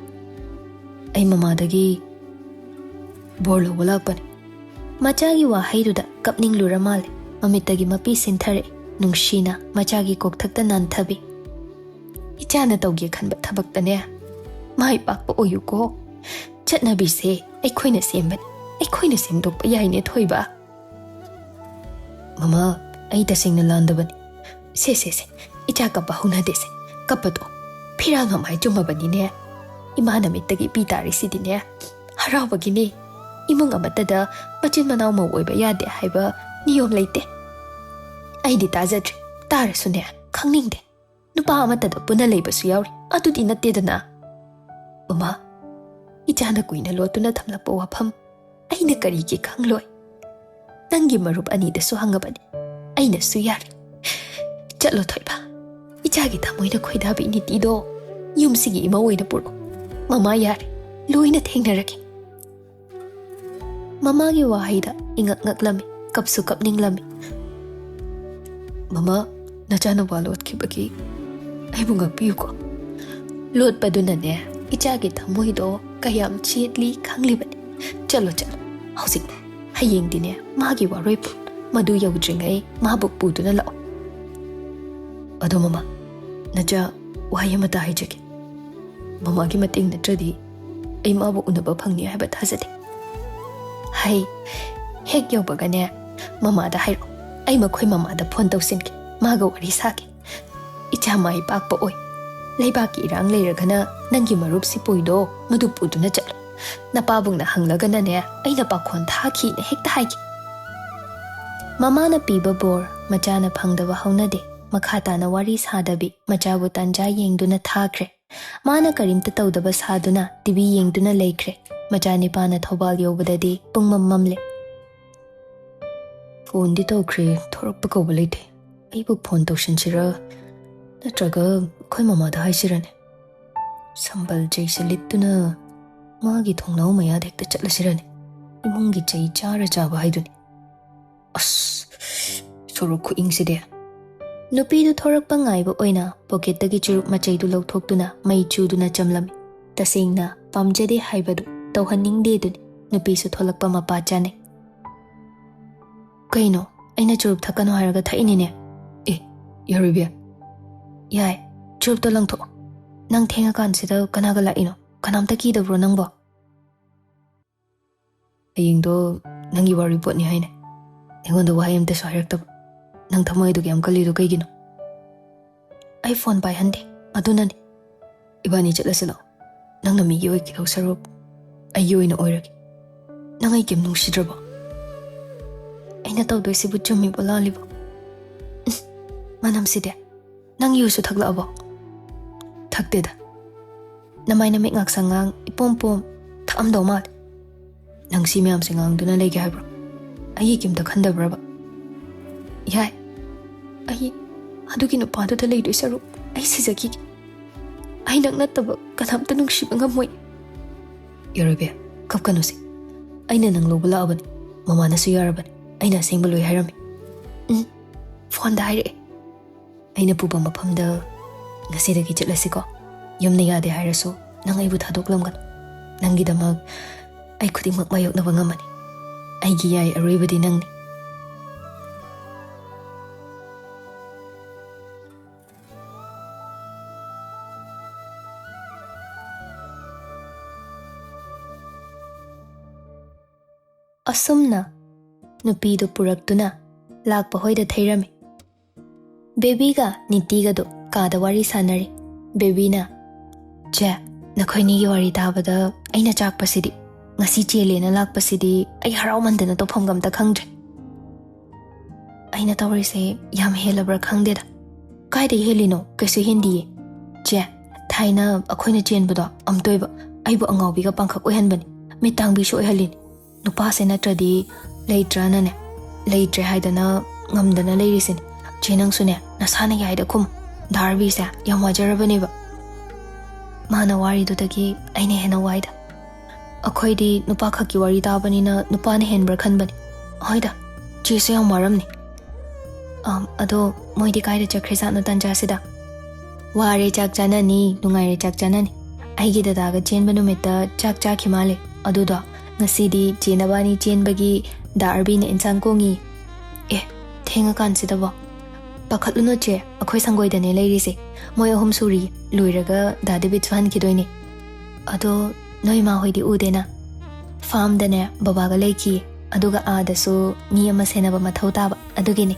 ꯑꯩ ꯃꯃꯥꯗꯒꯤ ꯕꯣꯔ ꯂꯧꯕ ꯂꯥꯛꯄꯅꯤ"꯫ ꯃꯆꯥꯒꯤ ꯋꯥꯍꯩꯗꯨꯗ ꯀꯞꯅꯤꯡꯂꯨꯔ ꯃꯥꯜꯂꯦ꯫ ꯃꯃꯤꯠꯇꯒꯤ ꯃꯄꯤ ꯁꯤꯟꯊꯔꯛꯏ꯫ ꯅꯨꯡꯁꯤꯅ ꯃꯆꯥꯒꯤ ꯀꯣꯛꯊꯛꯇ ꯅꯥꯟꯊꯕꯤ꯫ "ꯏꯆꯥꯅ ꯇꯧꯒꯦ ꯈꯟꯕ ꯊꯕꯛꯇꯅꯦ ꯃꯥꯏ ꯄꯥꯛꯄ ꯑꯣꯏꯌꯨꯀꯣ꯫ ꯆꯠꯅꯕꯤꯁꯦ ꯑꯩꯈꯣꯏꯅ ꯁꯦꯝꯕꯅꯤ, ꯑꯩꯈꯣꯏꯅ ꯁꯦꯝꯗꯣꯛꯄ ꯌꯥꯏꯅꯦ, ꯊꯣꯏꯕ"꯫ "ꯃꯃꯥ, ꯑꯩ ꯇꯁꯦꯡꯅ ꯂꯥꯟꯗꯕꯅꯤ꯫ ꯁꯦ, ꯁꯦ, ꯁꯦ, ꯏꯆꯥ ꯀꯞꯄ ꯍꯧꯅꯗꯦꯁꯦ꯫ ꯀꯞꯄꯗꯣ ꯐꯤꯔꯥꯜ ꯃꯃꯥꯏ ꯆꯨꯝꯃꯕꯅꯤꯅꯦ꯫ ꯏꯃꯥꯅ ꯃꯤꯠꯇꯒꯤ ꯄꯤ ꯇꯥꯔꯤꯁꯤꯗꯤꯅꯦ ꯍꯔꯥꯎꯕꯒꯤꯅꯤ꯫ ꯏꯃꯨꯡ ꯑꯃꯠꯇꯗ ꯃꯆꯤꯟ ꯃꯅꯥꯎ ꯃꯧ ꯑꯣꯏꯕ ꯌꯥꯗꯦ ꯍꯥꯏꯕ ꯅꯤꯌꯣꯝ ꯂꯩꯇꯦ꯫ ꯑꯩꯗꯤ ꯇꯥꯖꯗ꯭ꯔꯤ, ꯇꯥꯔꯁꯨꯅꯦ ꯈꯪꯅꯤꯡꯗꯦ꯫ ꯅꯨꯄꯥ ꯑꯃꯠꯇꯗ ꯄꯨꯟꯅ ꯂꯩꯕꯁꯨ ꯌꯥꯎꯔꯤ, ꯑꯗꯨꯗꯤ ꯅꯠꯇꯦꯗꯅ"꯫ "ꯃꯃꯥ, ꯏꯆꯥꯅ ꯀꯨꯏꯅ ꯂꯣꯠꯇꯨꯅ ꯊꯝꯂꯛꯄ ꯋꯥꯐꯝ ꯑꯩꯅ ꯀꯔꯤꯒꯤ ꯈꯪꯂꯣꯏ? ꯅꯪꯒꯤ ꯃꯔꯨꯞ ꯑꯅꯤꯗꯁꯨ ꯍꯪꯉꯕꯅꯤ, ꯑꯩꯅꯁꯨ ꯌꯥꯔꯦ꯫ ꯆꯠꯂꯣ ꯊꯣꯏꯕ, ꯏꯆꯥꯒꯤ ꯊꯃꯣꯏꯅ ꯈꯣꯏꯗꯥꯕꯤ ꯅꯤꯇꯤꯗꯣ ꯌꯨꯝꯁꯤꯒꯤ ꯏꯃꯧ ꯑꯣꯏꯅ ꯄꯨꯔꯛꯑꯣ꯫ ꯃꯃꯥ ꯌꯥꯔꯦ, ꯂꯣꯏꯅ ꯊꯦꯡꯅꯔꯒꯦ"꯫ ꯃꯃꯥꯒꯤ ꯋꯥꯍꯩꯗ ꯏꯉꯛ ꯉꯛꯂꯝꯃꯤ, ꯀꯞꯁꯨ ꯀꯞꯅꯤꯡꯂꯝꯃꯤ꯫ "ꯃꯃꯥ, ꯅꯆꯥꯅ ꯋꯥ ꯂꯣꯠꯈꯤꯕꯒꯤ ꯑꯩꯕꯨ ꯉꯥꯛꯄꯤꯌꯨꯀꯣ꯫ ꯂꯣꯠꯄꯗꯨꯅꯅꯦ ꯏꯆꯥꯒꯤ ꯊꯃꯣꯏꯗꯣ ꯀꯌꯥꯝ ꯆꯦꯠꯂꯤ ꯈꯪꯂꯤꯕꯅꯤ꯫ ꯆꯠꯂꯣ, ꯆꯠꯂꯣ, ꯍꯧꯖꯤꯛ꯫ ꯍꯌꯦꯡꯗꯤꯅꯦ ꯃꯥꯒꯤ ꯋꯥꯔꯣꯏ ꯃꯗꯨ ꯌꯧꯗ꯭ꯔꯤꯉꯩ ꯃꯥꯕꯨ ꯄꯨꯗꯨꯅ ꯂꯥꯛꯑꯣ"꯫ "ꯑꯗꯣ ꯃꯃꯥ, ꯅꯆꯥ, ꯋꯥꯍꯩ ꯑꯃꯇ ꯍꯥꯏꯖꯒꯦ꯫ ꯃꯃꯥꯒꯤ ꯃꯇꯦꯡ ꯅꯠꯇ꯭ꯔꯗꯤ ꯑꯩ ꯃꯥꯕꯨ ꯎꯅꯕ ꯐꯪꯅꯤ ꯍꯥꯏꯕ ꯊꯥꯖꯗꯦ꯫ ꯍꯩ, ꯍꯦꯛ ꯌꯧꯕꯒꯅꯦ ꯃꯃꯥꯗ ꯍꯥꯏꯔꯛꯑꯣ, ꯑꯩ ꯃꯈꯣꯏ ꯃꯃꯥꯗ ꯐꯣꯟ ꯇꯧꯁꯤꯟꯒꯦ, ꯃꯥꯒ ꯋꯥꯔꯤ ꯁꯥꯒꯦ꯫ ꯏꯆꯥ ꯃꯥꯏ ꯄꯥꯛꯄ ꯑꯣꯏ꯫ ꯂꯩꯕꯥꯛꯀꯤ ꯏꯔꯥꯡ ꯂꯩꯔꯒꯅ ꯅꯪꯒꯤ ꯃꯔꯨꯞ ꯁꯤꯄꯣꯏꯗꯣ ꯃꯗꯨ ꯄꯨꯗꯨꯅ ꯆꯠꯂꯨ꯫ ꯅꯄꯥꯕꯨꯡꯅ ꯍꯪꯂꯒꯅꯅꯦ, ꯑꯩꯅ ꯄꯥꯈꯣꯟ ꯊꯥꯈꯤꯅ ꯍꯦꯛꯇ ꯍꯥꯏꯒꯦ꯫ ꯃꯃꯥꯅ ꯄꯤꯕ ꯕꯣꯔ ꯃꯆꯥꯅ ꯐꯪꯗꯕ ꯍꯧꯅꯗꯦ꯫ ꯃꯈꯥ ꯇꯥꯅ ꯋꯥꯔꯤ ꯁꯥꯗꯕꯤ ꯃꯆꯥꯕꯨ ꯇꯥꯟꯖꯥ ꯌꯦꯡꯗꯨꯅ ꯊꯥꯈ꯭ꯔꯦ꯫ ꯃꯥꯅ ꯀꯔꯤꯝꯇ ꯇꯧꯗꯕ ꯁꯥꯗꯨꯅ ꯇꯤꯚꯤ ꯌꯦꯡꯗꯨꯅ ꯂꯩꯈ꯭ꯔꯦ꯫ ꯃꯆꯥꯅꯤꯄꯥꯅ ꯊꯧꯕꯥꯜ ꯌꯧꯕꯗꯗꯤ ꯄꯨꯡꯃꯝ ꯃꯝꯂꯦ꯫ ꯐꯣꯟꯗꯤ ꯇꯧꯈ꯭ꯔꯦ, ꯊꯣꯔꯛꯄ ꯀꯧꯕ ꯂꯩꯇꯦ꯫ ꯑꯩꯕꯨ ꯐꯣꯟ ꯇꯧꯁꯤꯟꯁꯤꯔꯥ, ꯅꯠꯇ꯭ꯔꯒ ꯑꯩꯈꯣꯏ ꯃꯃꯥꯗ ꯍꯥꯏꯁꯤꯔꯅꯦ? ꯁꯝꯕꯜ ꯆꯩꯁꯦ ꯂꯤꯠꯇꯨꯅ ꯃꯥꯒꯤ ꯊꯣꯡꯅꯥꯎ ꯃꯌꯥꯗ ꯍꯦꯛꯇ ꯆꯠꯂꯁꯤꯔꯅꯦ? ꯏꯃꯨꯡꯒꯤ ꯆꯩ ꯆꯥꯔ ꯆꯥꯕ ꯍꯥꯏꯗꯨꯅꯤ꯫ ꯑꯁ, ꯁꯣꯔꯣꯛ ꯈꯨꯏꯪꯁꯤꯗꯤ꯫ ꯅꯨꯄꯤꯗꯨ ꯊꯣꯔꯛꯄ ꯉꯥꯏꯕ ꯑꯣꯏꯅ ꯄꯣꯀꯦꯠꯇꯒꯤ ꯆꯨꯔꯨꯞ ꯃꯆꯩꯗꯨ ꯂꯧꯊꯣꯛꯇꯨꯅ ꯃꯩ ꯆꯨꯗꯨꯅ ꯆꯝꯂꯝꯃꯤ꯫ ꯇꯁꯦꯡꯅ ꯄꯥꯝꯖꯗꯦ ꯍꯥꯏꯕꯗꯨ ꯇꯧꯍꯟꯅꯤꯡꯗꯦꯗꯨꯅꯤ꯫ ꯅꯨꯄꯤꯁꯨ ꯊꯣꯛꯂꯛꯄ ꯃꯄꯥ ꯆꯥꯅꯩ꯫ "ꯀꯩꯅꯣ, ꯑꯩꯅ ꯆꯨꯔꯨꯞ ꯊꯛꯀꯅꯨ ꯍꯥꯏꯔꯒ ꯊꯛꯏꯅꯤꯅꯦ?" "ꯑꯦ, ꯌꯥꯔꯣꯏꯕꯤ꯫ ꯌꯥꯏ, ꯆꯨꯔꯨꯞꯇꯣ ꯂꯪꯊꯣꯛꯑꯣ꯫ ꯅꯪ ꯊꯦꯡꯉꯀꯥꯟꯁꯤꯗ ꯀꯅꯥꯒ ꯂꯥꯛꯏꯅꯣ? ꯀꯅꯥꯝꯇ ꯀꯤꯗꯕ꯭ꯔꯣ ꯅꯪꯕꯣ?" "ꯍꯌꯦꯡꯗꯣ ꯅꯪꯒꯤ ꯋꯥꯔꯤ ꯄꯣꯠꯅꯤ ꯍꯥꯏꯅꯦ꯫ ꯑꯩꯉꯣꯟꯗ ꯋꯥꯍꯩ ꯑꯝꯇꯁꯨ ꯍꯥꯏꯔꯛꯇꯕ꯫ ꯅꯪ ꯊꯃꯣꯏ ꯑꯗꯨꯛ ꯌꯥꯝ ꯀꯜꯂꯤꯗꯣ ꯀꯩꯒꯤꯅꯣ?" "ꯑꯩ ꯐꯣꯟ ꯄꯥꯏꯍꯟꯗꯦ, ꯑꯗꯨꯅꯅꯦ꯫" "ꯏꯕꯥꯅꯤ ꯆꯠꯂꯁꯤ ꯂꯥꯛꯑꯣ꯫ ꯅꯪꯅ ꯃꯤꯒꯤ ꯑꯣꯏꯈꯤꯗꯧ ꯁꯔꯨꯛ ꯑꯩꯒꯤ ꯑꯣꯏꯅ ꯑꯣꯏꯔꯒꯦ꯫ ꯅꯪ ꯑꯩ ꯀꯩꯝ ꯅꯨꯡꯁꯤꯗ꯭ꯔꯕꯣ?" "ꯑꯩꯅ ꯇꯧꯗꯣꯏꯁꯤꯕꯨ ꯆꯨꯝꯃꯤꯕꯣ ꯂꯥꯜꯂꯤꯕꯣ?" "ꯎꯝ, ꯃꯅꯝꯁꯤꯗꯤ꯫ ꯅꯪ ꯌꯨꯁꯨ ꯊꯛꯂꯛꯑꯕꯣ?" "ꯊꯛꯇꯦꯗ꯫ ꯅꯃꯥꯏ ꯅꯃꯤꯠ ꯉꯥꯛꯁꯪ ꯉꯥꯡ ꯏꯄꯣꯝ ꯄꯣꯝ ꯊꯛꯑꯝꯗꯧ ꯃꯥꯜꯂꯦ꯫ ꯅꯪ ꯁꯤ ꯃꯌꯥꯝꯁꯦ ꯉꯥꯡꯗꯨꯅ ꯂꯩꯒꯦ ꯍꯥꯏꯕ꯭ꯔꯣ? ꯑꯩꯒꯤ ꯀꯩꯝꯇ ꯈꯟꯗꯕ꯭ꯔꯕ?" "ꯌꯥꯏ꯫ ꯑꯩ ꯑꯗꯨꯒꯤ ꯅꯨꯄꯥꯗꯨꯗ ꯂꯩꯗꯣꯏ ꯁꯔꯨꯛ ꯑꯩ ꯁꯤꯖꯈꯤꯒꯦ꯫ ꯑꯩ ꯅꯪ ꯅꯠꯇꯕ ꯀꯅꯥꯝꯇ ꯅꯨꯡꯁꯤꯕ ꯉꯝꯃꯣꯏ꯫" "ꯌꯥꯔꯣꯏꯕꯤ, ꯀꯞꯀꯅꯨꯁꯦ꯫ ꯑꯩꯅ ꯅꯪ ꯂꯧꯕ ꯂꯥꯛꯑꯕꯅꯤ꯫ ꯃꯃꯥꯅꯁꯨ ꯌꯥꯔꯕꯅꯤ꯫ ꯑꯩꯅ ꯑꯁꯦꯡꯕ ꯂꯣꯏ ꯍꯥꯏꯔꯝꯃꯤ꯫" "ꯎꯝ, ꯐꯣꯟꯗ ꯍꯥꯏꯔꯛꯑꯦ꯫" "ꯑꯩꯅ ꯄꯨꯕ ꯃꯐꯝꯗ ꯉꯁꯤꯗꯒꯤ ꯆꯠꯂꯁꯤꯀꯣ꯫ ꯌꯨꯝꯅ ꯌꯥꯗꯦ ꯍꯥꯏꯔꯁꯨ ꯅꯪ ꯑꯩꯕꯨ ꯊꯥꯗꯣꯛꯂꯝꯒꯅꯨ꯫ ꯅꯪꯒꯤꯗꯃꯛ ꯑꯩ ꯈꯨꯗꯤꯡꯃꯛ ꯃꯥꯌꯣꯛꯅꯕ ꯉꯝꯃꯅꯤ꯫ ꯑꯩꯒꯤ ꯌꯥꯏ ꯑꯔꯣꯏꯕꯗꯤ ꯅꯪꯅꯤ꯫" ꯑꯁꯨꯝꯅ ꯅꯨꯄꯤꯗꯨ ꯄꯨꯔꯛꯇꯨꯅ ꯂꯥꯛꯄ ꯍꯣꯏꯗ ꯊꯩꯔꯝꯃꯤ꯫ ꯕꯦꯕꯤꯒ ꯅꯤꯇꯤꯒꯗꯣ ꯀꯥꯗ ꯋꯥꯔꯤ ꯁꯥꯟꯅꯔꯤ꯫ ꯕꯦꯕꯤꯅ, "ꯆꯦ, ꯅꯈꯣꯏꯅꯤꯒꯤ ꯋꯥꯔꯤ ꯇꯥꯕꯗ ꯑꯩꯅ ꯆꯥꯛꯄꯁꯤꯗꯤ, ꯉꯁꯤ ꯆꯦꯜꯂꯦꯅ ꯂꯥꯛꯄꯁꯤꯗꯤ ꯑꯩ ꯍꯔꯥꯎꯃꯟꯗꯅ ꯇꯧꯐꯝꯒ ꯑꯝꯇ ꯈꯪꯗ꯭ꯔꯦ꯫ ꯑꯩꯅ ꯇꯧꯔꯤꯁꯦ ꯌꯥꯝ ꯍꯦꯜꯂꯕ꯭ꯔꯥ ꯈꯪꯗꯦꯗ꯫ ꯀꯥꯏꯗ ꯍꯦꯜꯂꯤꯅꯣ? ꯀꯩꯁꯨ ꯍꯦꯟꯗꯤꯌꯦ꯫ ꯆꯦ, ꯊꯥꯏꯅ ꯑꯩꯈꯣꯏꯅ ꯆꯦꯟꯕꯗꯣ ꯑꯝꯇꯣꯏꯕ ꯑꯩꯕꯨ ꯑꯉꯥꯎꯕꯤꯒ ꯄꯥꯡꯈꯛ ꯑꯣꯏꯍꯟꯕꯅꯤ, ꯃꯤꯠ ꯇꯥꯡꯕꯤꯁꯨ ꯑꯣꯏꯍꯜꯂꯤꯅꯤ꯫ ꯅꯨꯄꯥꯁꯦ ꯅꯠꯇ꯭ꯔꯗꯤ ꯂꯩꯇ꯭ꯔꯅꯅꯦ, ꯂꯩꯇ꯭ꯔꯦ ꯍꯥꯏꯗꯅ ꯉꯝꯗꯅ ꯂꯩꯔꯤꯁꯤꯅꯤ꯫ ꯆꯦ, ꯅꯪꯁꯨꯅꯦ ꯅꯁꯥꯅ ꯌꯥꯏꯗ ꯈꯨꯝ꯫ ꯗꯥ ꯑꯥꯔꯕꯤꯁꯦ ꯌꯥꯝ ꯋꯥꯖꯔꯕꯅꯦꯕ꯫" ꯃꯥꯅ ꯋꯥꯔꯤꯗꯨꯗꯒꯤ ꯑꯩꯅ ꯍꯦꯟꯅ ꯋꯥꯏꯗ꯫ ꯑꯩꯈꯣꯏꯗꯤ ꯅꯨꯄꯥ ꯈꯛꯀꯤ ꯋꯥꯔꯤ ꯇꯥꯕꯅꯤꯅ ꯅꯨꯄꯥꯅ ꯍꯦꯟꯕ꯭ꯔꯥ ꯈꯟꯕꯅꯤ꯫ ꯍꯣꯏꯗ, ꯆꯦꯁꯨ ꯌꯥꯝ ꯋꯥꯔꯝꯅꯤ꯫ ꯑꯝ, ꯑꯗꯣ ꯃꯣꯏꯗꯤ ꯀꯥꯏꯗ ꯆꯠꯈ꯭ꯔꯤꯖꯥꯠꯅꯣ ꯇꯟꯖꯥꯁꯤꯗ? "ꯋꯥꯔꯦ ꯆꯥꯛ ꯆꯥꯅꯅꯤ, ꯅꯨꯡꯉꯥꯏꯔꯦ ꯆꯥꯛ ꯆꯥꯅꯅꯤ꯫ ꯑꯩꯒꯤ ꯗꯗꯥꯒ ꯆꯦꯟꯕ ꯅꯨꯃꯤꯠꯇ ꯆꯥꯛ ꯆꯥꯈꯤ ꯃꯥꯜꯂꯦ꯫ ꯑꯗꯨꯗꯣ ꯉꯁꯤꯗꯤ ꯆꯦ ꯅꯕꯥꯅꯤ ꯆꯦꯟꯕꯒꯤ ꯗꯥ ꯑꯥꯔꯕꯤꯅ ꯏꯟꯁꯥꯡ ꯀꯣꯡꯉꯤ꯫" "ꯑꯦ, ꯊꯦꯡꯉꯀꯥꯟꯁꯤꯗꯕꯣ?" "ꯄꯥꯈꯠꯂꯨꯅꯨ ꯆꯦ, ꯑꯩꯈꯣꯏ ꯁꯪꯒꯣꯏꯗꯅꯦ ꯂꯩꯔꯤꯁꯦ꯫ ꯃꯣꯏ ꯑꯍꯨꯝ ꯁꯨꯔꯤ, ꯂꯣꯏꯔꯒ ꯗꯥ ꯗꯦꯕꯤꯠꯁꯨ ꯍꯟꯈꯤꯗꯣꯏꯅꯦ꯫ ꯑꯗꯣ ꯅꯣꯏ ꯏꯃꯥ ꯍꯣꯏꯗꯤ ꯎꯗꯦꯅ?" "ꯐꯥꯝꯗꯅꯦ ꯕꯕꯥꯒ ꯂꯩꯈꯤ, ꯑꯗꯨꯒ ꯑꯥꯗꯁꯨ ꯃꯤ ꯑꯃ ꯁꯦꯟꯅꯕ ꯃꯊꯧ ꯇꯥꯕ, ꯑꯗꯨꯒꯤꯅꯦ꯫"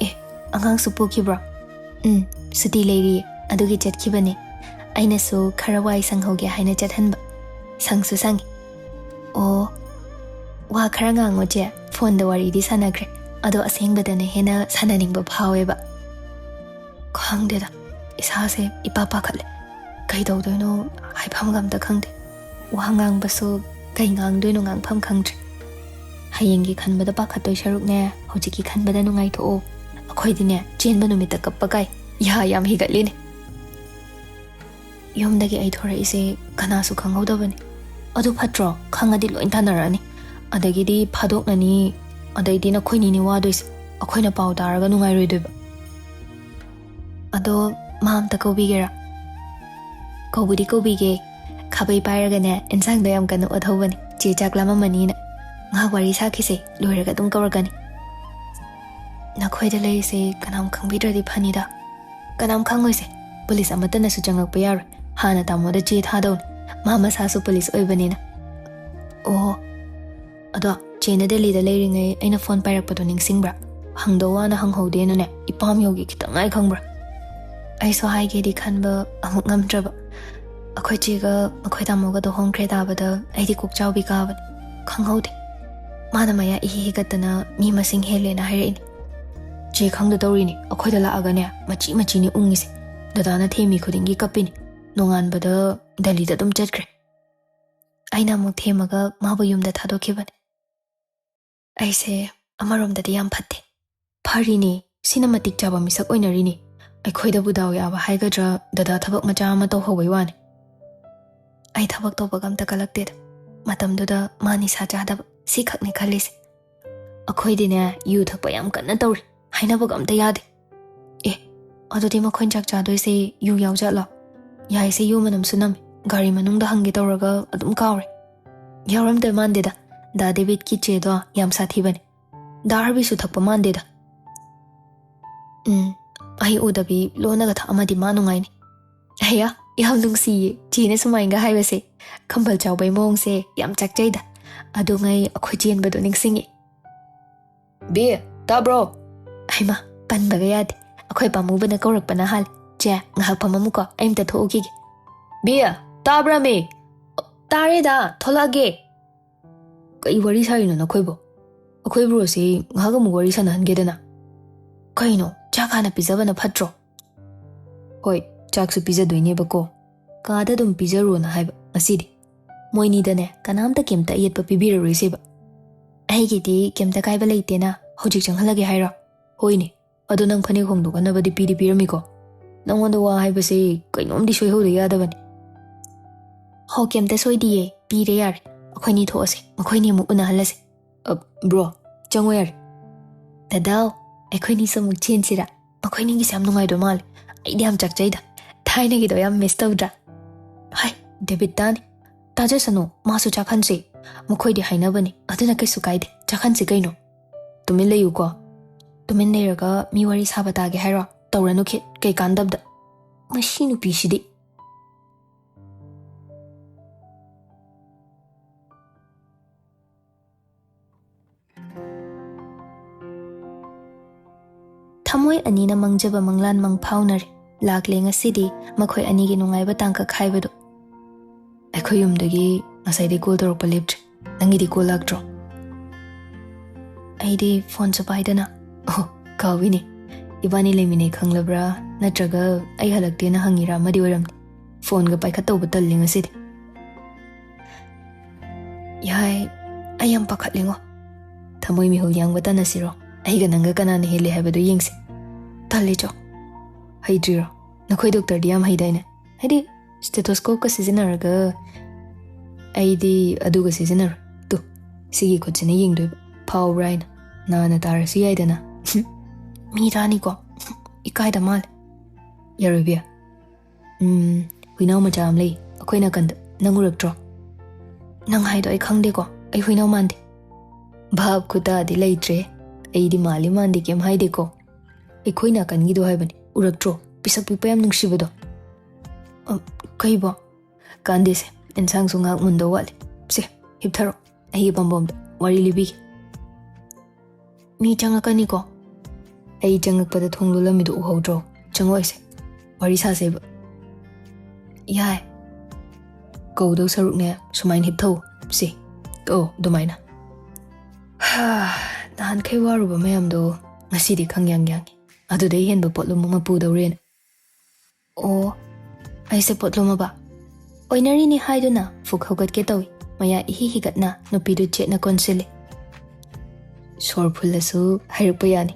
"ꯑꯦ, ꯑꯉꯥꯡꯁꯨ ꯄꯣꯛꯈꯤꯕ꯭ꯔꯣ?" "ꯎꯝ, ꯁꯨꯇꯤ ꯂꯩꯔꯤꯌꯦ, ꯑꯗꯨꯒꯤ ꯆꯠꯈꯤꯕꯅꯦ꯫ ꯑꯩꯅꯁꯨ ꯈꯔ ꯋꯥꯏ ꯁꯪꯍꯧꯒꯦ ꯍꯥꯏꯅ ꯆꯠꯍꯟꯕ꯫ ꯁꯪꯁꯨ ꯁꯪꯉꯤ꯫" "ꯑꯣ, ꯋꯥ ꯈꯔ ꯉꯥꯡꯉꯣ ꯆꯦ, ꯐꯣꯟꯗ ꯋꯥꯔꯤꯗꯤ ꯁꯥꯟꯅꯈ꯭ꯔꯦ, ꯑꯗꯣ ꯑꯁꯦꯡꯕꯗꯅ ꯍꯦꯟꯅ ꯁꯥꯟꯅꯅꯤꯡꯕ ꯐꯥꯎꯋꯦꯕ꯫" ꯈꯪꯗꯦꯗ, ꯏꯁꯥꯁꯦ ꯏꯄꯥ ꯄꯥꯈꯠꯂꯦ꯫ ꯀꯩꯗꯧꯗꯣꯏꯅꯣ ꯍꯥꯏꯐꯝꯒ ꯑꯝꯇ ꯈꯪꯗꯦ꯫ ꯋꯥ ꯉꯥꯡꯕꯁꯨ ꯀꯩ ꯉꯥꯡꯗꯣꯏꯅꯣ ꯉꯥꯡꯐꯝ ꯈꯪꯗ꯭ꯔꯦ꯫ ꯍꯌꯦꯡꯒꯤ ꯈꯟꯕꯗ ꯄꯥꯈꯠꯇꯣꯏ ꯁꯔꯨꯛꯅꯦ, ꯍꯧꯖꯤꯛꯀꯤ ꯈꯟꯕꯗ ꯅꯨꯡꯉꯥꯏꯊꯣꯛꯑꯣ꯫ ꯑꯩꯈꯣꯏꯗꯤꯅꯦ, ꯆꯦꯟꯕ ꯅꯨꯃꯤꯠꯇ ꯀꯞꯄ ꯀꯥꯏ꯫ ꯌꯥ ꯌꯥꯝ ꯍꯤꯒꯠꯂꯤꯅꯦ꯫ ꯌꯨꯝꯗꯒꯤ ꯑꯩ ꯊꯣꯔꯛꯏꯁꯦ ꯀꯅꯥꯁꯨ ꯈꯪꯍꯧꯗꯕꯅꯤ꯫ ꯑꯗꯨ ꯐꯠꯇ꯭ꯔꯣ? ꯈꯪꯉꯗꯤ ꯂꯣꯏ ꯇꯥꯟꯅꯔꯛꯑꯅꯤ꯫ ꯑꯗꯒꯤꯗꯤ ꯐꯥꯗꯣꯛꯅꯅꯤ, ꯑꯗꯩꯗꯤ ꯅꯈꯣꯏꯅꯤꯅꯦ ꯋꯥꯗꯣꯏꯁꯦ꯫ ꯑꯩꯈꯣꯏꯅ ꯄꯥꯎ ꯇꯥꯔꯒ ꯅꯨꯡꯉꯥꯏꯔꯣꯏꯗꯣꯏꯕ꯫ ꯑꯗꯣ ꯃꯥ ꯑꯝꯇ ꯀꯧꯕꯤꯒꯦꯔꯥ? ꯀꯧꯕꯗꯤ ꯀꯧꯕꯤꯒꯦ꯫ ꯈꯥꯕꯩ ꯄꯥꯏꯔꯒꯅꯦ, ꯏꯟꯁꯥꯡꯗꯣ ꯌꯥꯝ ꯀꯟꯅ ꯑꯣꯠꯍꯧꯕꯅꯤ, ꯆꯦ ꯆꯥꯛ ꯂꯥꯝꯃꯝꯃꯅꯤꯅ꯫ ꯉꯥꯏꯍꯥꯛ ꯋꯥꯔꯤ ꯁꯥꯈꯤꯁꯦ, ꯂꯣꯏꯔꯒ ꯑꯗꯨꯝ ꯀꯧꯔꯛꯀꯅꯤ꯫ ꯅꯈꯣꯏꯗ ꯂꯩꯔꯤꯁꯦ ꯀꯅꯥꯝ ꯈꯪꯕꯤꯗ꯭ꯔꯗꯤ ꯐꯅꯤꯗ꯫ ꯀꯅꯥꯝ ꯈꯪꯉꯣꯏꯁꯦ, ꯄꯨꯂꯤꯁ ꯑꯃꯠꯇꯅꯁꯨ ꯆꯪꯉꯛꯄ ꯌꯥꯔꯣꯏ꯫ ꯍꯥꯟꯅ ꯇꯥꯃꯣꯗ ꯆꯦ ꯊꯥꯗꯧꯅꯤ, ꯃꯥ ꯃꯁꯥꯁꯨ ꯄꯨꯂꯤꯁ ꯑꯣꯏꯕꯅꯤꯅ꯫ ꯑꯣ, ꯑꯗꯣ ꯆꯦꯅ ꯗꯦꯜꯂꯤꯗ ꯂꯩꯔꯤꯉꯩ ꯑꯩꯅ ꯐꯣꯟ ꯄꯥꯏꯔꯛꯄꯗꯣ ꯅꯤꯡꯁꯤꯡꯕ꯭ꯔꯥ? ꯍꯪꯗꯧ ꯋꯥꯅ ꯍꯪꯍꯧꯗꯦꯅꯅꯦ, ꯏꯄꯥꯝ ꯌꯧꯒꯦ ꯈꯤꯇꯪ ꯉꯥꯏ ꯈꯪꯕ꯭ꯔꯥ? ꯑꯩꯁꯨ ꯍꯥꯏꯒꯦꯗꯤ ꯈꯟꯕ ꯑꯃꯨꯛ ꯉꯝꯗ꯭ꯔꯕ꯫ ꯑꯩꯈꯣꯏ ꯆꯦꯒ ꯑꯩꯈꯣꯏ ꯇꯥꯃꯣꯒꯗꯣ ꯍꯣꯡꯈ꯭ꯔꯦ ꯇꯥꯕꯗ ꯑꯩꯗꯤ ꯀꯣꯛ ꯆꯥꯎꯕꯤ ꯀꯥꯕꯅꯤ꯫ ꯈꯪꯍꯧꯗꯦ꯫ ꯃꯥꯅ ꯃꯌꯥ ꯏꯍꯤ ꯍꯤꯒꯠꯇꯅ ꯃꯤ ꯃꯁꯤꯡ ꯍꯦꯜꯂꯦꯅ ꯍꯥꯏꯔꯛꯏꯅꯦ꯫ ꯆꯦ ꯈꯪꯗ ꯇꯧꯔꯤꯅꯤ, ꯑꯩꯈꯣꯏꯗ ꯂꯥꯛꯑꯒꯅꯦ ꯃꯆꯤ ꯃꯆꯤꯅꯤ ꯎꯪꯉꯤꯁꯦ꯫ ꯗꯗꯥꯅ ꯊꯦꯝꯃꯤ ꯈꯨꯗꯤꯡꯒꯤ ꯀꯞꯄꯤꯅꯤ꯫ ꯅꯣꯡꯉꯥꯟꯕꯗ ꯗꯦꯜꯂꯤꯗ ꯑꯗꯨꯝ ꯆꯠꯈ꯭ꯔꯦ꯫ ꯑꯩꯅ ꯑꯃꯨꯛ ꯊꯦꯝꯃꯒ ꯃꯥꯕꯨ ꯌꯨꯝꯗ ꯊꯥꯗꯣꯛꯈꯤꯕꯅꯤ꯫ ꯑꯩꯁꯦ ꯑꯃꯔꯣꯝꯗꯗꯤ ꯌꯥꯝ ꯐꯠꯇꯦ꯫ ꯐꯔꯤꯅꯤ, ꯁꯤꯅ ꯃꯇꯤꯛ ꯆꯥꯕ ꯃꯤꯁꯛ ꯑꯣꯏꯅꯔꯤꯅꯤ꯫ ꯑꯩꯈꯣꯏꯗꯕꯨ ꯗꯥꯎ ꯌꯥꯕ ꯍꯥꯏꯒꯗ꯭ꯔꯥ, ꯗꯗꯥ ꯊꯕꯛ ꯃꯆꯥ ꯑꯃ ꯇꯧꯍꯧꯕꯩ ꯋꯥꯅꯤ꯫ ꯑꯩ ꯊꯕꯛ ꯇꯧꯕꯒ ꯑꯝꯇ ꯀꯜꯂꯛꯇꯦꯗ꯫ ꯃꯇꯝꯗꯨꯗ ꯃꯥ ꯅꯤꯁꯥ ꯆꯥꯗꯕ, ꯁꯤꯈꯛꯅꯤ ꯈꯜꯂꯤꯁꯦ꯫ ꯑꯩꯈꯣꯏꯗꯤꯅꯦ, ꯌꯨ ꯊꯛꯄ ꯌꯥꯝ ꯀꯟꯅ ꯇꯧꯔꯤ, ꯍꯥꯏꯅꯕꯒ ꯑꯝꯇ ꯌꯥꯗꯦ꯫ ꯑꯦ, ꯑꯗꯨꯗꯤ ꯃꯈꯣꯏꯅ ꯆꯥꯛ ꯆꯥꯗꯣꯏꯁꯦ ꯌꯨ ꯌꯥꯎꯖꯥꯠꯂꯣ? ꯌꯥꯏꯁꯦ, ꯌꯨ ꯃꯅꯝꯁꯨ ꯅꯝꯃꯤ꯫ ꯒꯥꯔꯤ ꯃꯅꯨꯡꯗ ꯍꯪꯒꯦ ꯇꯧꯔꯒ ꯑꯗꯨꯝ ꯀꯥꯎꯔꯦ꯫ ꯌꯥꯎꯔꯝꯗꯣꯏ ꯃꯥꯟꯗꯦꯗ, ꯗꯥ ꯗꯦꯕꯤꯠꯀꯤ ꯆꯦꯗꯣ ꯌꯥꯝ ꯁꯥꯊꯤꯕꯅꯦ꯫ ꯗꯥ ꯍꯔꯕꯤꯁꯨ ꯊꯛꯄ ꯃꯥꯟꯗꯦꯗ꯫ ꯎꯝ, ꯑꯩ ꯎꯗꯕꯤ ꯂꯣꯟꯅꯒ ꯊꯛꯑꯝꯃꯗꯤ ꯃꯥ ꯅꯨꯡꯉꯥꯏꯅꯤ꯫ ꯑꯌꯥ, ꯌꯥꯝ ꯅꯨꯡꯁꯤꯌꯦ ꯆꯦꯅ ꯁꯨꯃꯥꯏꯅꯒ ꯍꯥꯏꯕꯁꯦ꯫ ꯈꯝꯕꯜ ꯆꯥꯎꯕꯩ ꯃꯑꯣꯡꯁꯦ ꯌꯥꯝ ꯆꯥꯛꯆꯩꯗ꯫ ꯑꯗꯨꯉꯩ ꯑꯩꯈꯣꯏ ꯆꯦꯟꯕꯗꯣ ꯅꯤꯡꯁꯤꯡꯉꯤ꯫ "ꯕꯤ, ꯇꯥꯕ꯭ꯔꯣ?" ꯍꯩꯃꯥ, ꯄꯟꯕꯒ ꯌꯥꯗꯦ꯫ ꯑꯩꯈꯣꯏ ꯄꯥꯝꯃꯨꯕꯅ ꯀꯧꯔꯛꯄꯅ ꯍꯥꯜꯂꯦ꯫ "ꯆꯦ, ꯉꯥꯏꯍꯥꯛ ꯐꯝꯃꯝꯃꯨꯀꯣ, ꯑꯩ ꯑꯝꯇ ꯊꯣꯛꯎꯈꯤꯒꯦ꯫" "ꯕꯤ, ꯇꯥꯕ꯭ꯔꯥꯃꯤ?" "ꯇꯥꯔꯦꯗ, ꯊꯣꯛꯂꯛꯑꯒꯦ꯫" "ꯀꯩ ꯋꯥꯔꯤ ꯁꯥꯔꯤꯅꯣ ꯅꯈꯣꯏꯕꯣ? ꯑꯩꯈꯣꯏ ꯕ꯭ꯔꯣꯁꯤ ꯉꯥꯏꯍꯥꯛ ꯑꯃꯨꯛ ꯋꯥꯔꯤ ꯁꯥꯟꯅꯍꯟꯒꯦꯗꯅ꯫" "ꯀꯩꯅꯣ, ꯆꯥꯛ ꯍꯥꯟꯅ ꯄꯤꯖꯕꯅ ꯐꯠꯇ꯭ꯔꯣ?" "ꯍꯣꯏ, ꯆꯥꯛꯁꯨ ꯄꯤꯖꯗꯣꯏꯅꯦꯕꯀꯣ꯫ ꯀꯥꯗ ꯑꯗꯨꯝ ꯄꯤꯖꯔꯣꯅ ꯍꯥꯏꯕ ꯉꯁꯤꯗꯤ꯫ ꯃꯣꯏꯅꯤꯗꯅꯦ ꯀꯅꯥꯝꯇ ꯀꯩꯝꯇ ꯑꯌꯦꯠꯄ ꯄꯤꯕꯤꯔꯔꯣꯏꯁꯦꯕ꯫" "ꯑꯩꯒꯤꯗꯤ ꯀꯩꯝꯇ ꯀꯥꯏꯕ ꯂꯩꯇꯦꯅ, ꯍꯧꯖꯤꯛ ꯆꯪꯍꯜꯂꯒꯦ ꯍꯥꯏꯔꯣ?" "ꯍꯣꯏꯅꯦ, ꯑꯗꯣ ꯅꯪ ꯐꯅꯦꯛ ꯍꯣꯡꯗꯣꯛꯅꯕꯗꯤ ꯄꯤꯗꯤ ꯄꯤꯔꯝꯃꯤꯀꯣ? ꯅꯪꯉꯣꯟꯗ ꯋꯥ ꯍꯥꯏꯕꯁꯦ ꯀꯩꯅꯣꯝꯗꯤ ꯁꯣꯏꯍꯧꯗ ꯌꯥꯗꯕꯅꯤ꯫" "ꯍꯣ, ꯀꯩꯝꯇ ꯁꯣꯏꯗꯤꯌꯦ, ꯄꯤꯔꯦ ꯌꯥꯔꯦ꯫ ꯑꯩꯈꯣꯏꯅꯤ ꯊꯣꯛꯑꯁꯦ, ꯃꯈꯣꯏꯅꯤ ꯑꯃꯨꯛ ꯎꯅꯍꯜꯂꯁꯦ꯫" "ꯑ, ꯕ꯭ꯔꯣ, ꯆꯪꯉꯣ ꯌꯥꯔꯦ꯫" "ꯗꯗꯥꯎ, ꯑꯩꯈꯣꯏꯅꯤꯁꯨ ꯑꯃꯨꯛ ꯆꯦꯟꯁꯤꯔꯥ? ꯃꯈꯣꯏꯅꯤꯒꯤꯁꯦ ꯌꯥꯝ ꯅꯨꯡꯉꯥꯏꯗꯣꯏ ꯃꯥꯜꯂꯦ꯫ ꯑꯩꯗꯤ ꯌꯥꯝ ꯆꯥꯛꯆꯩꯗ꯫ ꯊꯥꯏꯅꯒꯤꯗꯣ ꯌꯥꯝ ꯃꯤꯁ ꯇꯧꯗ꯭ꯔꯥ?" "ꯍꯥꯏ, ꯗꯦꯕꯤꯠꯇꯥꯅꯤ꯫ ꯇꯥꯖꯁꯅꯨ, ꯃꯥꯁꯨ ꯆꯥꯛꯍꯟꯁꯦ꯫ ꯃꯈꯣꯏꯗꯤ ꯍꯥꯏꯅꯕꯅꯤ, ꯑꯗꯨꯅ ꯀꯩꯁꯨ ꯀꯥꯏꯗꯦ, ꯆꯥꯛꯍꯟꯁꯤ ꯀꯩꯅꯣ꯫" "ꯇꯨꯃꯤꯟ ꯂꯩꯌꯨꯀꯣ꯫" "ꯇꯨꯃꯤꯟ ꯂꯩꯔꯒ ꯃꯤ ꯋꯥꯔꯤ ꯁꯥꯕ ꯇꯥꯒꯦ ꯍꯥꯏꯔꯣ? ꯇꯧꯔꯅꯨ ꯈꯤꯠ, ꯀꯩ ꯀꯥꯟꯗꯕꯗ꯫" "ꯃꯁꯤ ꯅꯨꯄꯤꯁꯤꯗꯤ꯫" ꯊꯃꯣꯏ ꯑꯅꯤꯅ ꯃꯪꯖꯕ ꯃꯪꯂꯥꯟ ꯃꯪ ꯐꯥꯎꯅꯔꯦ꯫ ꯂꯥꯛꯂꯦ ꯉꯁꯤꯗꯤ ꯃꯈꯣꯏ ꯑꯅꯤꯒꯤ ꯅꯨꯡꯉꯥꯏꯕ ꯇꯥꯡꯀꯛ ꯍꯥꯏꯕꯗꯨ꯫ ꯑꯩꯈꯣꯏ ꯌꯨꯝꯗꯒꯤ ꯉꯁꯥꯏꯗꯩ ꯀꯣꯜ ꯇꯧꯔꯛꯄ ꯂꯦꯞꯇ꯭ꯔꯤ꯫ ꯅꯪꯒꯤꯗꯤ ꯀꯣꯜ ꯂꯥꯛꯇ꯭ꯔꯣ? ꯑꯩꯗꯤ ꯐꯣꯟꯁꯨ ꯄꯥꯏꯗꯅ꯫ ꯑꯣ, ꯀꯥꯎꯏꯅꯦ꯫ ꯏꯕꯥꯅꯤ ꯂꯩꯃꯤꯟꯅꯩ ꯈꯪꯂꯕ꯭ꯔꯥ? ꯅꯠꯇ꯭ꯔꯒ ꯑꯩ ꯍꯜꯂꯛꯇꯦꯅ ꯍꯪꯉꯤꯔꯥ ꯑꯃꯗꯤ ꯑꯣꯏꯔꯝꯅꯤ꯫ ꯐꯣꯟꯒ ꯄꯥꯏꯈꯠꯇꯧꯕ ꯇꯜꯂꯤ ꯉꯁꯤꯗꯤ꯫ ꯌꯥꯏ, ꯑꯩ ꯌꯥꯝ ꯄꯥꯈꯠꯂꯤꯉꯣ꯫ ꯊꯃꯣꯏ ꯃꯤꯍꯨꯜ ꯌꯥꯡꯕ ꯇꯥꯟꯅꯁꯤꯔꯣ? ꯑꯩꯒ ꯅꯪꯒ ꯀꯅꯥꯅ ꯍꯦꯜꯂꯤ ꯍꯥꯏꯕꯗꯨ ꯌꯦꯡꯁꯤ꯫ ꯇꯜꯂꯤꯆꯣ꯫ ꯍꯩꯇ꯭ꯔꯤꯔꯣ? ꯅꯈꯣꯏ ꯗꯣꯛꯇꯔꯗꯤ ꯌꯥꯝ ꯍꯩꯗꯥꯏꯅꯦ? ꯍꯥꯏꯗꯤ, stethoscope ꯀ ꯁꯤꯖꯤꯟꯅꯔꯒ꯫ ꯑꯩꯗꯤ ꯑꯗꯨꯒ ꯁꯤꯖꯤꯟꯅꯔꯣꯏ꯫ ꯇꯨ, ꯁꯤꯒꯤ ꯈꯨꯠꯁꯤꯅ ꯌꯦꯡꯗꯣꯏꯕ꯫ ꯐꯥꯎꯕ꯭ꯔꯥ ꯍꯥꯏꯅ꯫ ꯅꯥꯅ ꯇꯥꯔꯁꯨ ꯌꯥꯏꯗꯅ꯫ ꯃꯤ ꯇꯥꯅꯤꯀꯣ꯫ ꯏꯀꯥꯏꯗ ꯃꯥꯜꯂꯦ꯫ ꯌꯥꯔꯣꯏꯕꯤ꯫ ꯎꯝ, ꯍꯨꯏꯅꯥꯎ ꯃꯆꯥ ꯑꯃ ꯂꯩ ꯑꯩꯈꯣꯏ ꯅꯥꯀꯟꯗ꯫ ꯅꯪ ꯎꯔꯛꯇ꯭ꯔꯣ? ꯅꯪ ꯍꯥꯏꯗꯣ ꯑꯩ ꯈꯪꯗꯦꯀꯣ꯫ ꯑꯩ ꯍꯨꯏꯅꯥꯎ ꯃꯥꯟꯗꯦ꯫ ꯚꯥꯞ ꯈꯨꯇꯥꯗꯤ ꯂꯩꯇ꯭ꯔꯦ꯫ ꯑꯩꯗꯤ ꯃꯥꯜꯂꯤ ꯃꯥꯟꯗꯦ ꯀꯩꯝ ꯍꯥꯏꯗꯦꯀꯣ꯫ ꯑꯩꯈꯣꯏ ꯅꯥꯀꯟꯒꯤꯗꯣ ꯍꯥꯏꯕꯅꯤ꯫ ꯎꯔꯛꯇ꯭ꯔꯣ? ꯄꯤꯁꯛ ꯄꯤꯛꯄ ꯌꯥꯝ ꯅꯨꯡꯁꯤꯕꯗꯣ꯫ ꯑ, ꯀꯩꯕꯣ? ꯀꯥꯟꯗꯦꯁꯦ, ꯏꯟꯁꯥꯡꯁꯨ ꯉꯥꯏꯍꯥꯛ ꯃꯨꯟꯗꯧ ꯋꯥꯠꯂꯤ꯫ ꯁꯦ, ꯍꯤꯞꯊꯔꯣ꯫ ꯑꯩꯒꯤ ꯄꯥꯝꯕꯣꯝꯗ ꯋꯥꯔꯤ ꯂꯤꯕꯤꯒꯦ꯫ ꯃꯤ ꯆꯪꯉꯛꯀꯅꯤꯀꯣ꯫ ꯑꯩ ꯆꯪꯉꯛꯄꯗ ꯊꯣꯡ ꯂꯣꯜꯂꯝꯃꯤꯗꯣ ꯎꯍꯧꯗ꯭ꯔꯣ? ꯆꯪꯉꯛꯑꯣꯏꯁꯦ꯫ ꯋꯥꯔꯤ ꯁꯥꯁꯦꯕ꯫ ꯌꯥꯏ꯫ ꯀꯧꯗꯧ ꯁꯔꯨꯛꯅꯦ, ꯁꯨꯃꯥꯏꯅ ꯍꯤꯞꯊꯧ꯫ ꯁꯤ꯫ ꯑꯣ, ꯑꯗꯨꯃꯥꯏꯅ꯫ ꯍꯥ, ꯅꯍꯥꯟꯈꯩ ꯋꯥꯔꯨꯕ ꯃꯌꯥꯝꯗꯣ ꯉꯁꯤꯗꯤ ꯈꯪ ꯌꯥꯡ ꯌꯥꯡꯉꯤ꯫ ꯑꯗꯨꯗꯩ ꯍꯦꯟꯕ ꯄꯣꯠꯂꯨꯝ ꯑꯃ ꯄꯨꯗꯧꯔꯦꯅ꯫ ꯑꯣ, ꯑꯩꯁꯦ ꯄꯣꯠꯂꯨꯝ ꯑꯃ ꯑꯣꯏꯅꯔꯤꯅꯤ ꯍꯥꯏꯗꯨꯅ ꯐꯨꯛ ꯍꯧꯒꯠꯀꯦ ꯇꯧꯏ꯫ ꯃꯌꯥ ꯏꯍꯤ ꯍꯤꯒꯠꯅ ꯅꯨꯄꯤꯗꯨ ꯆꯦꯠꯅ ꯀꯣꯟꯁꯤꯜꯂꯤ꯫ ꯁꯣꯔ ꯐꯨꯜꯂꯁꯨ ꯍꯥꯏꯔꯛꯄ ꯌꯥꯅꯤ꯫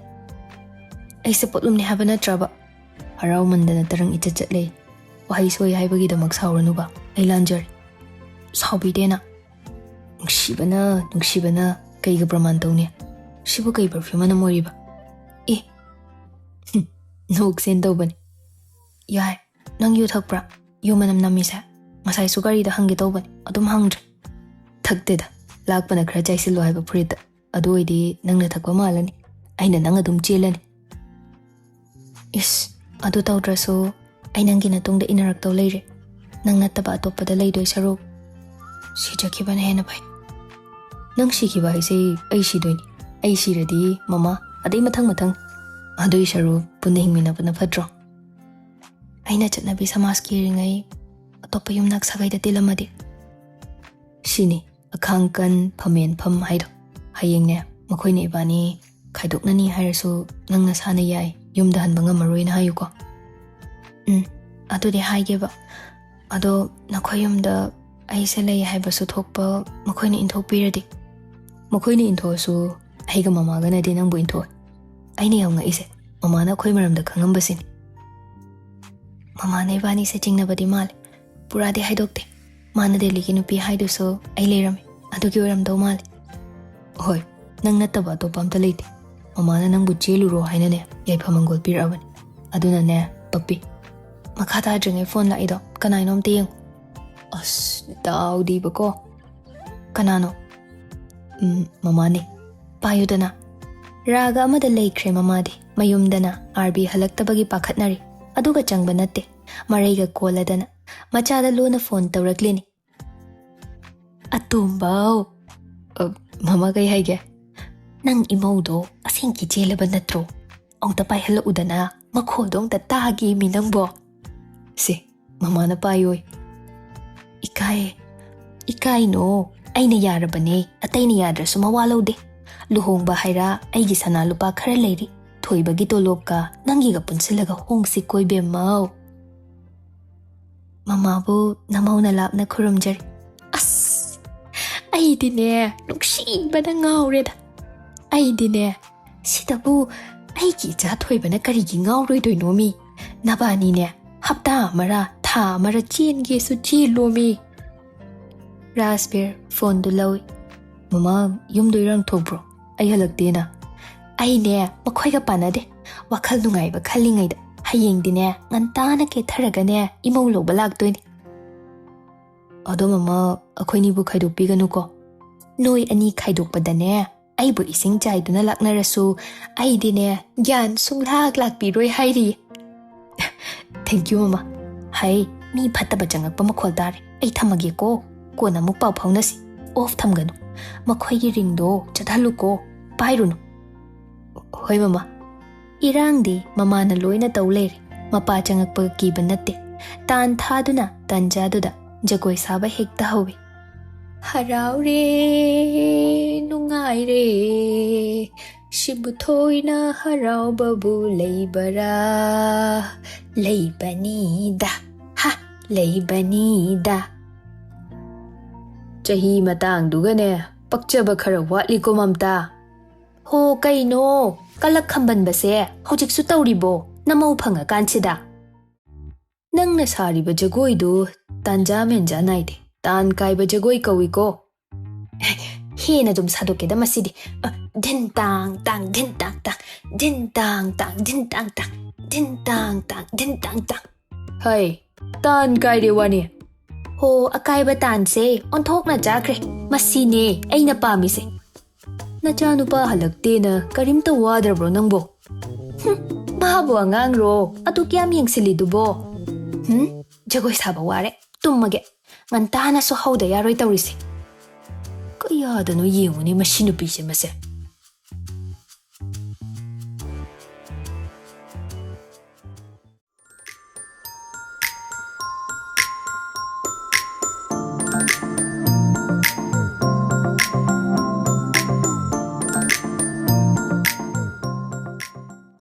ꯑꯩꯁꯦ ꯄꯣꯠꯂꯨꯝꯅꯤ ꯍꯥꯏꯕ ꯅꯠꯇ꯭ꯔꯕ? ꯍꯔꯥꯎꯃꯟꯗꯅ ꯇꯔꯪ ꯏꯆꯠ ꯆꯠꯂꯦ꯫ ꯋꯥꯍꯩ ꯁꯣꯏ ꯍꯥꯏꯕꯒꯤꯗꯃꯛ ꯁꯥꯎꯔꯅꯨꯕ, ꯑꯩ ꯂꯥꯟꯖꯔꯦ꯫ ꯁꯥꯎꯕꯤꯗꯦꯅ꯫ ꯅꯨꯡꯁꯤꯕꯅ, ꯅꯨꯡꯁꯤꯕꯅ ꯀꯩꯒ ꯄ꯭ꯔꯃꯥꯟ ꯇꯧꯅꯤ? ꯁꯤꯕꯨ ꯀꯩ perfume ꯃꯅꯝ ꯑꯣꯏꯔꯤꯕ? ꯑꯦ꯫ ꯍꯨꯝ, ꯅꯣꯛꯁꯦꯟ ꯇꯧꯕꯅꯤ꯫ ꯌꯥꯏ, ꯅꯪ ꯌꯨ ꯊꯛꯄ꯭ꯔꯥ? ꯌꯨ ꯃꯅꯝ ꯅꯝꯃꯤꯁꯦ? ꯉꯁꯥꯏꯁꯨ ꯒꯥꯔꯤꯗ ꯍꯪꯒꯦ ꯇꯧꯕꯅꯤ, ꯑꯗꯨꯝ ꯍꯪꯗ꯭ꯔꯦ꯫ ꯊꯛꯇꯦꯗ, ꯂꯥꯛꯄꯅ ꯈꯔ ꯆꯥꯏꯁꯤꯜꯂꯣ ꯍꯥꯏꯕ ꯐꯨꯔꯤꯠꯇ꯫ ꯑꯗꯨ ꯑꯣꯏꯗꯤ ꯅꯪꯅ ꯊꯛꯄ ꯃꯥꯜꯂꯅꯤ, ꯑꯩꯅ ꯅꯪ ꯑꯗꯨꯝ ꯆꯦꯜꯂꯅꯤ꯫ ꯏꯁ, ꯑꯗꯨ ꯇꯧꯗ꯭ꯔꯁꯨ ꯑꯩ ꯅꯪꯒꯤ ꯅꯇꯨꯡꯗ ꯏꯟꯅꯔꯛꯇꯧ ꯂꯩꯔꯦ꯫ ꯅꯪ ꯅꯠꯇꯕ ꯑꯇꯣꯞꯄꯗ ꯂꯩꯗꯣꯏ ꯁꯔꯨꯛ ꯁꯤꯖꯈꯤꯕꯅ ꯍꯦꯟꯅ ꯐꯩ꯫ ꯅꯪ ꯁꯤꯈꯤꯕ ꯍꯥꯏꯁꯦ ꯑꯩ ꯁꯤꯗꯣꯏꯅꯤ꯫ ꯑꯩ ꯁꯤꯔꯗꯤ ꯃꯃꯥ, ꯑꯗꯩ ꯃꯊꯪ ꯃꯊꯪ꯫ ꯑꯗꯨꯏ ꯁꯔꯨꯛ ꯄꯨꯟꯅ ꯍꯤꯡꯃꯤꯟꯅꯕꯅ ꯐꯠꯇ꯭ꯔꯣ? ꯑꯩꯅ ꯆꯠꯅꯕꯤ ꯁꯃꯥꯖꯀꯤ ꯌꯦꯔꯤꯉꯩ ꯑꯇꯣꯞꯄ ꯌꯨꯝꯅꯥꯛ ꯁꯥꯒꯩꯗ ꯇꯤꯜꯂꯝꯃꯗꯤ? ꯁꯤꯅꯤ ꯑꯈꯥꯡ ꯀꯟ ꯐꯝꯃꯦꯟ ꯐꯝ ꯍꯥꯏꯗꯣ꯫ ꯍꯌꯦꯡꯅꯦ ꯃꯈꯣꯏꯅ ꯏꯕꯥꯅꯤ ꯈꯥꯏꯗꯣꯛꯅꯅꯤ ꯍꯥꯏꯔꯁꯨ ꯅꯪ ꯅꯁꯥꯅ ꯌꯥꯏ, ꯌꯨꯝꯗ ꯍꯟꯕ ꯉꯝꯃꯔꯣꯏꯅ ꯍꯥꯏꯌꯨꯀꯣ꯫ ꯎꯝ, ꯑꯗꯨꯗꯤ ꯍꯥꯏꯒꯦꯕ꯫ ꯑꯗꯣ ꯅꯈꯣꯏ ꯌꯨꯝꯗ ꯑꯩꯁꯦ ꯂꯩ ꯍꯥꯏꯕꯁꯨ ꯊꯣꯛꯄ ꯃꯈꯣꯏꯅ ꯏꯟꯊꯣꯛꯄꯤꯔꯗꯤ? ꯃꯈꯣꯏꯅ ꯏꯟꯊꯣꯛꯑꯁꯨ ꯑꯩꯒ ꯃꯃꯥꯒꯅꯗꯤ ꯅꯪꯕꯨ ꯏꯟꯊꯣꯛꯑꯣꯏ꯫ ꯑꯩꯅ ꯌꯥꯝ ꯉꯛꯏꯁꯦ ꯃꯃꯥꯅ ꯑꯩꯈꯣꯏ ꯃꯔꯝꯗ ꯈꯪꯉꯝꯕꯁꯤꯅꯤ꯫ ꯃꯃꯥꯅ ꯏꯕꯥꯅꯤꯁꯦ ꯆꯤꯡꯅꯕꯗꯤ ꯃꯥꯜꯂꯦ, ꯄꯨꯔꯥꯗꯤ ꯍꯥꯏꯗꯣꯛꯇꯦ꯫ ꯃꯥꯅ ꯗꯦꯜꯂꯤꯒꯤ ꯅꯨꯄꯤ ꯍꯥꯏꯗꯨꯁꯨ ꯑꯩ ꯂꯩꯔꯝꯃꯤ, ꯑꯗꯨꯒꯤ ꯑꯣꯏꯔꯝꯗꯧ ꯃꯥꯜꯂꯦ꯫ ꯍꯣꯏ, ꯅꯪ ꯅꯠꯇꯕ ꯑꯇꯣꯞꯄ ꯑꯝꯇ ꯂꯩꯇꯦ꯫ ꯃꯃꯥꯅ ꯅꯪꯕꯨ ꯆꯦꯜꯂꯨꯔꯣ ꯍꯥꯏꯅꯅꯦ ꯌꯥꯏꯐ ꯃꯪꯒꯣꯜ ꯄꯤꯔꯛꯑꯕꯅꯤ꯫ ꯑꯗꯨꯅꯅꯦ ꯄꯞꯄꯤ, ꯃꯈꯥ ꯇꯥꯗ꯭ꯔꯤꯉꯩ ꯐꯣꯟ ꯂꯥꯛꯏꯗꯣ ꯀꯅꯥꯏꯅꯣ ꯑꯝꯇ ꯌꯦꯡꯉꯨ꯫ ꯑꯁ, ꯗꯥꯎꯗꯤꯕꯀꯣ꯫ ꯀꯅꯥꯅꯣ? ꯎꯝ, ꯃꯃꯥꯅꯦ꯫ ꯄꯥꯏꯌꯨꯗꯅ꯫ ꯔꯥꯒ ꯑꯃꯗ ꯂꯩꯈ꯭ꯔꯦ ꯃꯃꯥꯗꯤ꯫ ꯃꯌꯨꯝꯗꯅ ꯑꯥꯔꯕꯤ ꯍꯜꯂꯛꯇꯕꯒꯤ ꯄꯥꯈꯠꯅꯔꯤ꯫ ꯑꯗꯨꯒ ꯆꯪꯕ ꯅꯠꯇꯦ, ꯃꯔꯩꯒ ꯀꯣꯜꯂꯗꯅ ꯃꯆꯥꯗ ꯂꯣꯟꯅ ꯐꯣꯟ ꯇꯧꯔꯛꯂꯤꯅꯤ꯫ "ꯑꯇꯣꯝꯕꯧ, ꯑ, ꯃꯃꯥ ꯀꯩ ꯍꯥꯏꯒꯦ? ꯅꯪ ꯏꯃꯧꯗꯣ ꯑꯁꯦꯡꯀꯤ ꯆꯦꯜꯂꯕ ꯅꯠꯇ꯭ꯔꯣ? ꯑꯃꯨꯛꯇ ꯄꯥꯏꯍꯜꯂꯛꯎꯗꯅ, ꯃꯈꯣꯜꯗꯣ ꯑꯃꯨꯛꯇ ꯇꯥꯒꯦꯃꯤ ꯅꯪꯕꯣ꯫" ꯁꯦ, ꯃꯃꯥꯅ ꯄꯥꯏꯌꯣꯏ꯫ "ꯏꯀꯥꯏ, ꯏꯀꯥꯏꯅꯣ, ꯑꯩꯅ ꯌꯥꯔꯕꯅꯦ, ꯑꯇꯩꯅ ꯌꯥꯗ꯭ꯔꯁꯨ ꯃꯋꯥ ꯂꯧꯗꯦ꯫ ꯂꯨꯍꯣꯡꯕ ꯍꯥꯏꯔ ꯑꯩꯒꯤ ꯁꯅꯥ ꯂꯨꯄꯥ ꯈꯔ ꯂꯩꯔꯤ, ꯊꯣꯏꯕꯒꯤ ꯇꯣꯂꯣꯞꯀ ꯅꯪꯒꯤꯒ ꯄꯨꯟꯁꯤꯜꯂꯒ ꯍꯣꯡꯁꯤ ꯀꯣꯏꯕꯦꯝꯃꯧ꯫" ꯃꯃꯥꯕꯨ ꯅꯃꯧꯅ ꯂꯥꯞꯅ ꯈꯨꯔꯨꯝꯖꯔꯤ꯫ ꯑꯁ, ꯑꯩꯗꯤꯅꯦ ꯅꯨꯡꯁꯤꯕꯗ ꯉꯥꯎꯔꯦꯗ꯫ ꯑꯩꯗꯤꯅꯦ, ꯁꯤꯗꯕꯨ ꯑꯩꯒꯤ ꯏꯆꯥ ꯊꯣꯏꯕꯅ ꯀꯔꯤꯒꯤ ꯉꯥꯎꯔꯣꯏꯗꯣꯏꯅꯣ ꯃꯤ? ꯅꯕꯥꯅꯤꯅꯦ ꯍꯞꯇꯥ ꯑꯃꯔ ꯊꯥ ꯑꯃꯔ ꯆꯦꯟꯒꯦꯁꯨ ꯆꯦꯜꯂꯣ ꯃꯤ꯫ ꯔꯥꯖꯕꯤꯔ ꯐꯣꯟꯗꯨ ꯂꯧꯏ꯫ "ꯃꯃꯥ, ꯌꯨꯝꯗ ꯏꯔꯥꯡ ꯊꯣꯛꯄ꯭ꯔꯣ? ꯑꯩ ꯍꯜꯂꯛꯇꯦꯅ?" "ꯑꯩꯅꯦ ꯃꯈꯣꯏꯒ ꯄꯥꯟꯅꯗꯦ꯫ ꯋꯥꯈꯜ ꯅꯨꯡꯉꯥꯏꯕ ꯈꯜꯂꯤꯉꯩꯗ ꯍꯌꯦꯡꯗꯤꯅꯦ ꯉꯟꯇꯥꯅ ꯀꯦꯊꯔꯒꯅꯦ ꯏꯃꯧ ꯂꯧꯕ ꯂꯥꯛꯇꯣꯏꯅꯦ꯫" "ꯑꯗꯣ ꯃꯃꯥ, ꯑꯩꯈꯣꯏꯅꯤꯕꯨ ꯈꯥꯏꯗꯣꯛꯄꯤꯒꯅꯨꯀꯣ꯫" "ꯅꯣꯏ ꯑꯅꯤ ꯈꯥꯏꯗꯣꯛꯄꯗꯅꯦ ꯑꯩꯕꯨ ꯏꯁꯤꯡ ꯆꯥꯏꯗꯨꯅ ꯂꯥꯛꯅꯔꯁꯨ ꯑꯩꯗꯤꯅꯦ ꯒ꯭ꯌꯥꯟ ꯁꯨꯡꯂꯥꯛ ꯂꯥꯛꯄꯤꯔꯣꯏ ꯍꯥꯏꯔꯤꯌꯦ꯫" "Thank you ꯃꯃꯥ꯫ ꯍꯩ, ꯃꯤ ꯐꯠꯇꯕ ꯆꯪꯉꯛꯄ ꯃꯈꯣꯜ ꯇꯥꯔꯦ꯫ ꯑꯩ ꯊꯝꯃꯒꯦꯀꯣ꯫ ꯀꯣꯟꯅ ꯑꯃꯨꯛ ꯄꯥꯎ ꯐꯥꯎꯅꯁꯤ꯫ ꯑꯣꯐ ꯊꯝꯒꯅꯨ꯫ ꯃꯈꯣꯏꯒꯤ ꯔꯤꯡꯗꯣ ꯆꯠꯍꯜꯂꯨꯀꯣ꯫ ꯄꯥꯏꯔꯨꯅꯨ꯫" "ꯍꯣꯏ ꯃꯃꯥ꯫" ꯏꯔꯥꯡꯗꯤ ꯃꯃꯥꯅ ꯂꯣꯏꯅ ꯇꯧ ꯂꯩꯔꯦ꯫ ꯃꯄꯥ ꯆꯪꯉꯛꯄꯒ ꯀꯤꯕ ꯅꯠꯇꯦ꯫ ꯇꯥꯟ ꯊꯥꯗꯨꯅ ꯇꯟꯖꯥꯗꯨꯗ ꯖꯒꯣꯏ ꯁꯥꯕ ꯍꯦꯛꯇ ꯍꯧꯏ꯫ ꯍꯔꯥꯎꯔꯦ, ꯅꯨꯡꯉꯥꯏꯔꯦ, ꯁꯤꯕꯨ ꯊꯣꯏꯅ ꯍꯔꯥꯎꯕꯕꯨ ꯂꯩꯕꯔꯥ? ꯂꯩꯕꯅꯤꯗ, ꯍꯥ, ꯂꯩꯕꯅꯤꯗ꯫ ꯆꯍꯤ ꯃꯇꯥꯡꯗꯨꯒꯅꯦ, ꯄꯛꯆꯕ ꯈꯔ ꯋꯥꯠꯂꯤꯀꯣ ꯃꯝꯇꯥ꯫ ꯍꯣ, ꯀꯩꯅꯣ? ꯀꯂꯛ ꯈꯝꯕꯟꯕꯁꯦ ꯍꯧꯖꯤꯛꯁꯨ ꯇꯧꯔꯤꯕꯣ, ꯅꯃꯧ ꯐꯪꯉꯀꯥꯟꯁꯤꯗ? ꯅꯪꯅ ꯁꯥꯔꯤꯕ ꯖꯒꯣꯏꯗꯨ ꯇꯥꯟꯖꯥ ꯃꯦꯟꯖꯥ ꯅꯥꯏꯗꯦ꯫ ꯇꯥꯟ ꯀꯥꯏꯕ ꯖꯒꯣꯏ ꯀꯧꯏꯀꯣ꯫ ꯍꯦꯟꯅ ꯑꯗꯨꯝ ꯁꯥꯗꯣꯛꯀꯦꯗ ꯃꯁꯤꯗꯤ꯫ ꯑ, ꯙꯤꯟ ꯇꯥꯡ ꯇꯥꯡ, ꯙꯤꯟ ꯇꯥꯡ ꯇꯥꯡ, ꯙꯤꯟ ꯇꯥꯡ ꯇꯥꯡ, ꯙꯤꯟ ꯇꯥꯡ ꯇꯥꯡ, ꯙꯤꯟ ꯇꯥꯡ ꯇꯥꯡ, ꯙꯤꯟ ꯇꯥꯡ ꯇꯥꯡ꯫ ꯍꯩ, ꯇꯥꯟ ꯀꯥꯏꯔꯦ ꯋꯥꯅꯤ꯫ ꯍꯣ, ꯑꯀꯥꯏꯕ ꯇꯥꯟꯁꯦ ꯑꯣꯟꯊꯣꯛꯅ ꯆꯥꯈ꯭ꯔꯦ꯫ ꯃꯁꯤꯅꯦ ꯑꯩꯅ ꯄꯥꯝꯃꯤꯁꯦ꯫ ꯅꯆꯥꯅꯨꯄꯥ ꯍꯜꯂꯛꯇꯦꯅ ꯀꯔꯤꯝꯇ ꯋꯥꯗ꯭ꯔꯕ꯭ꯔꯣ ꯅꯪꯕꯣ? ꯍꯨꯝ, ꯃꯥꯕꯨ ꯑꯉꯥꯡꯔꯣ? ꯑꯗꯨ ꯀꯌꯥꯝ ꯌꯦꯡꯁꯤꯜꯂꯤꯗꯨꯕꯣ? ꯍꯨꯝ, ꯖꯒꯣꯏ ꯁꯥꯕ ꯋꯥꯔꯦ, ꯇꯨꯝꯃꯒꯦ꯫ ꯉꯟꯇꯥꯅꯁꯨ ꯍꯧꯗ ꯌꯥꯔꯣꯏ ꯇꯧꯔꯤꯁꯦ꯫ ꯀꯌꯥꯗꯅꯣ ꯌꯦꯡꯉꯨꯅꯦ ꯃꯁꯤ ꯅꯨꯄꯤꯁꯦ ꯃꯁꯦ꯫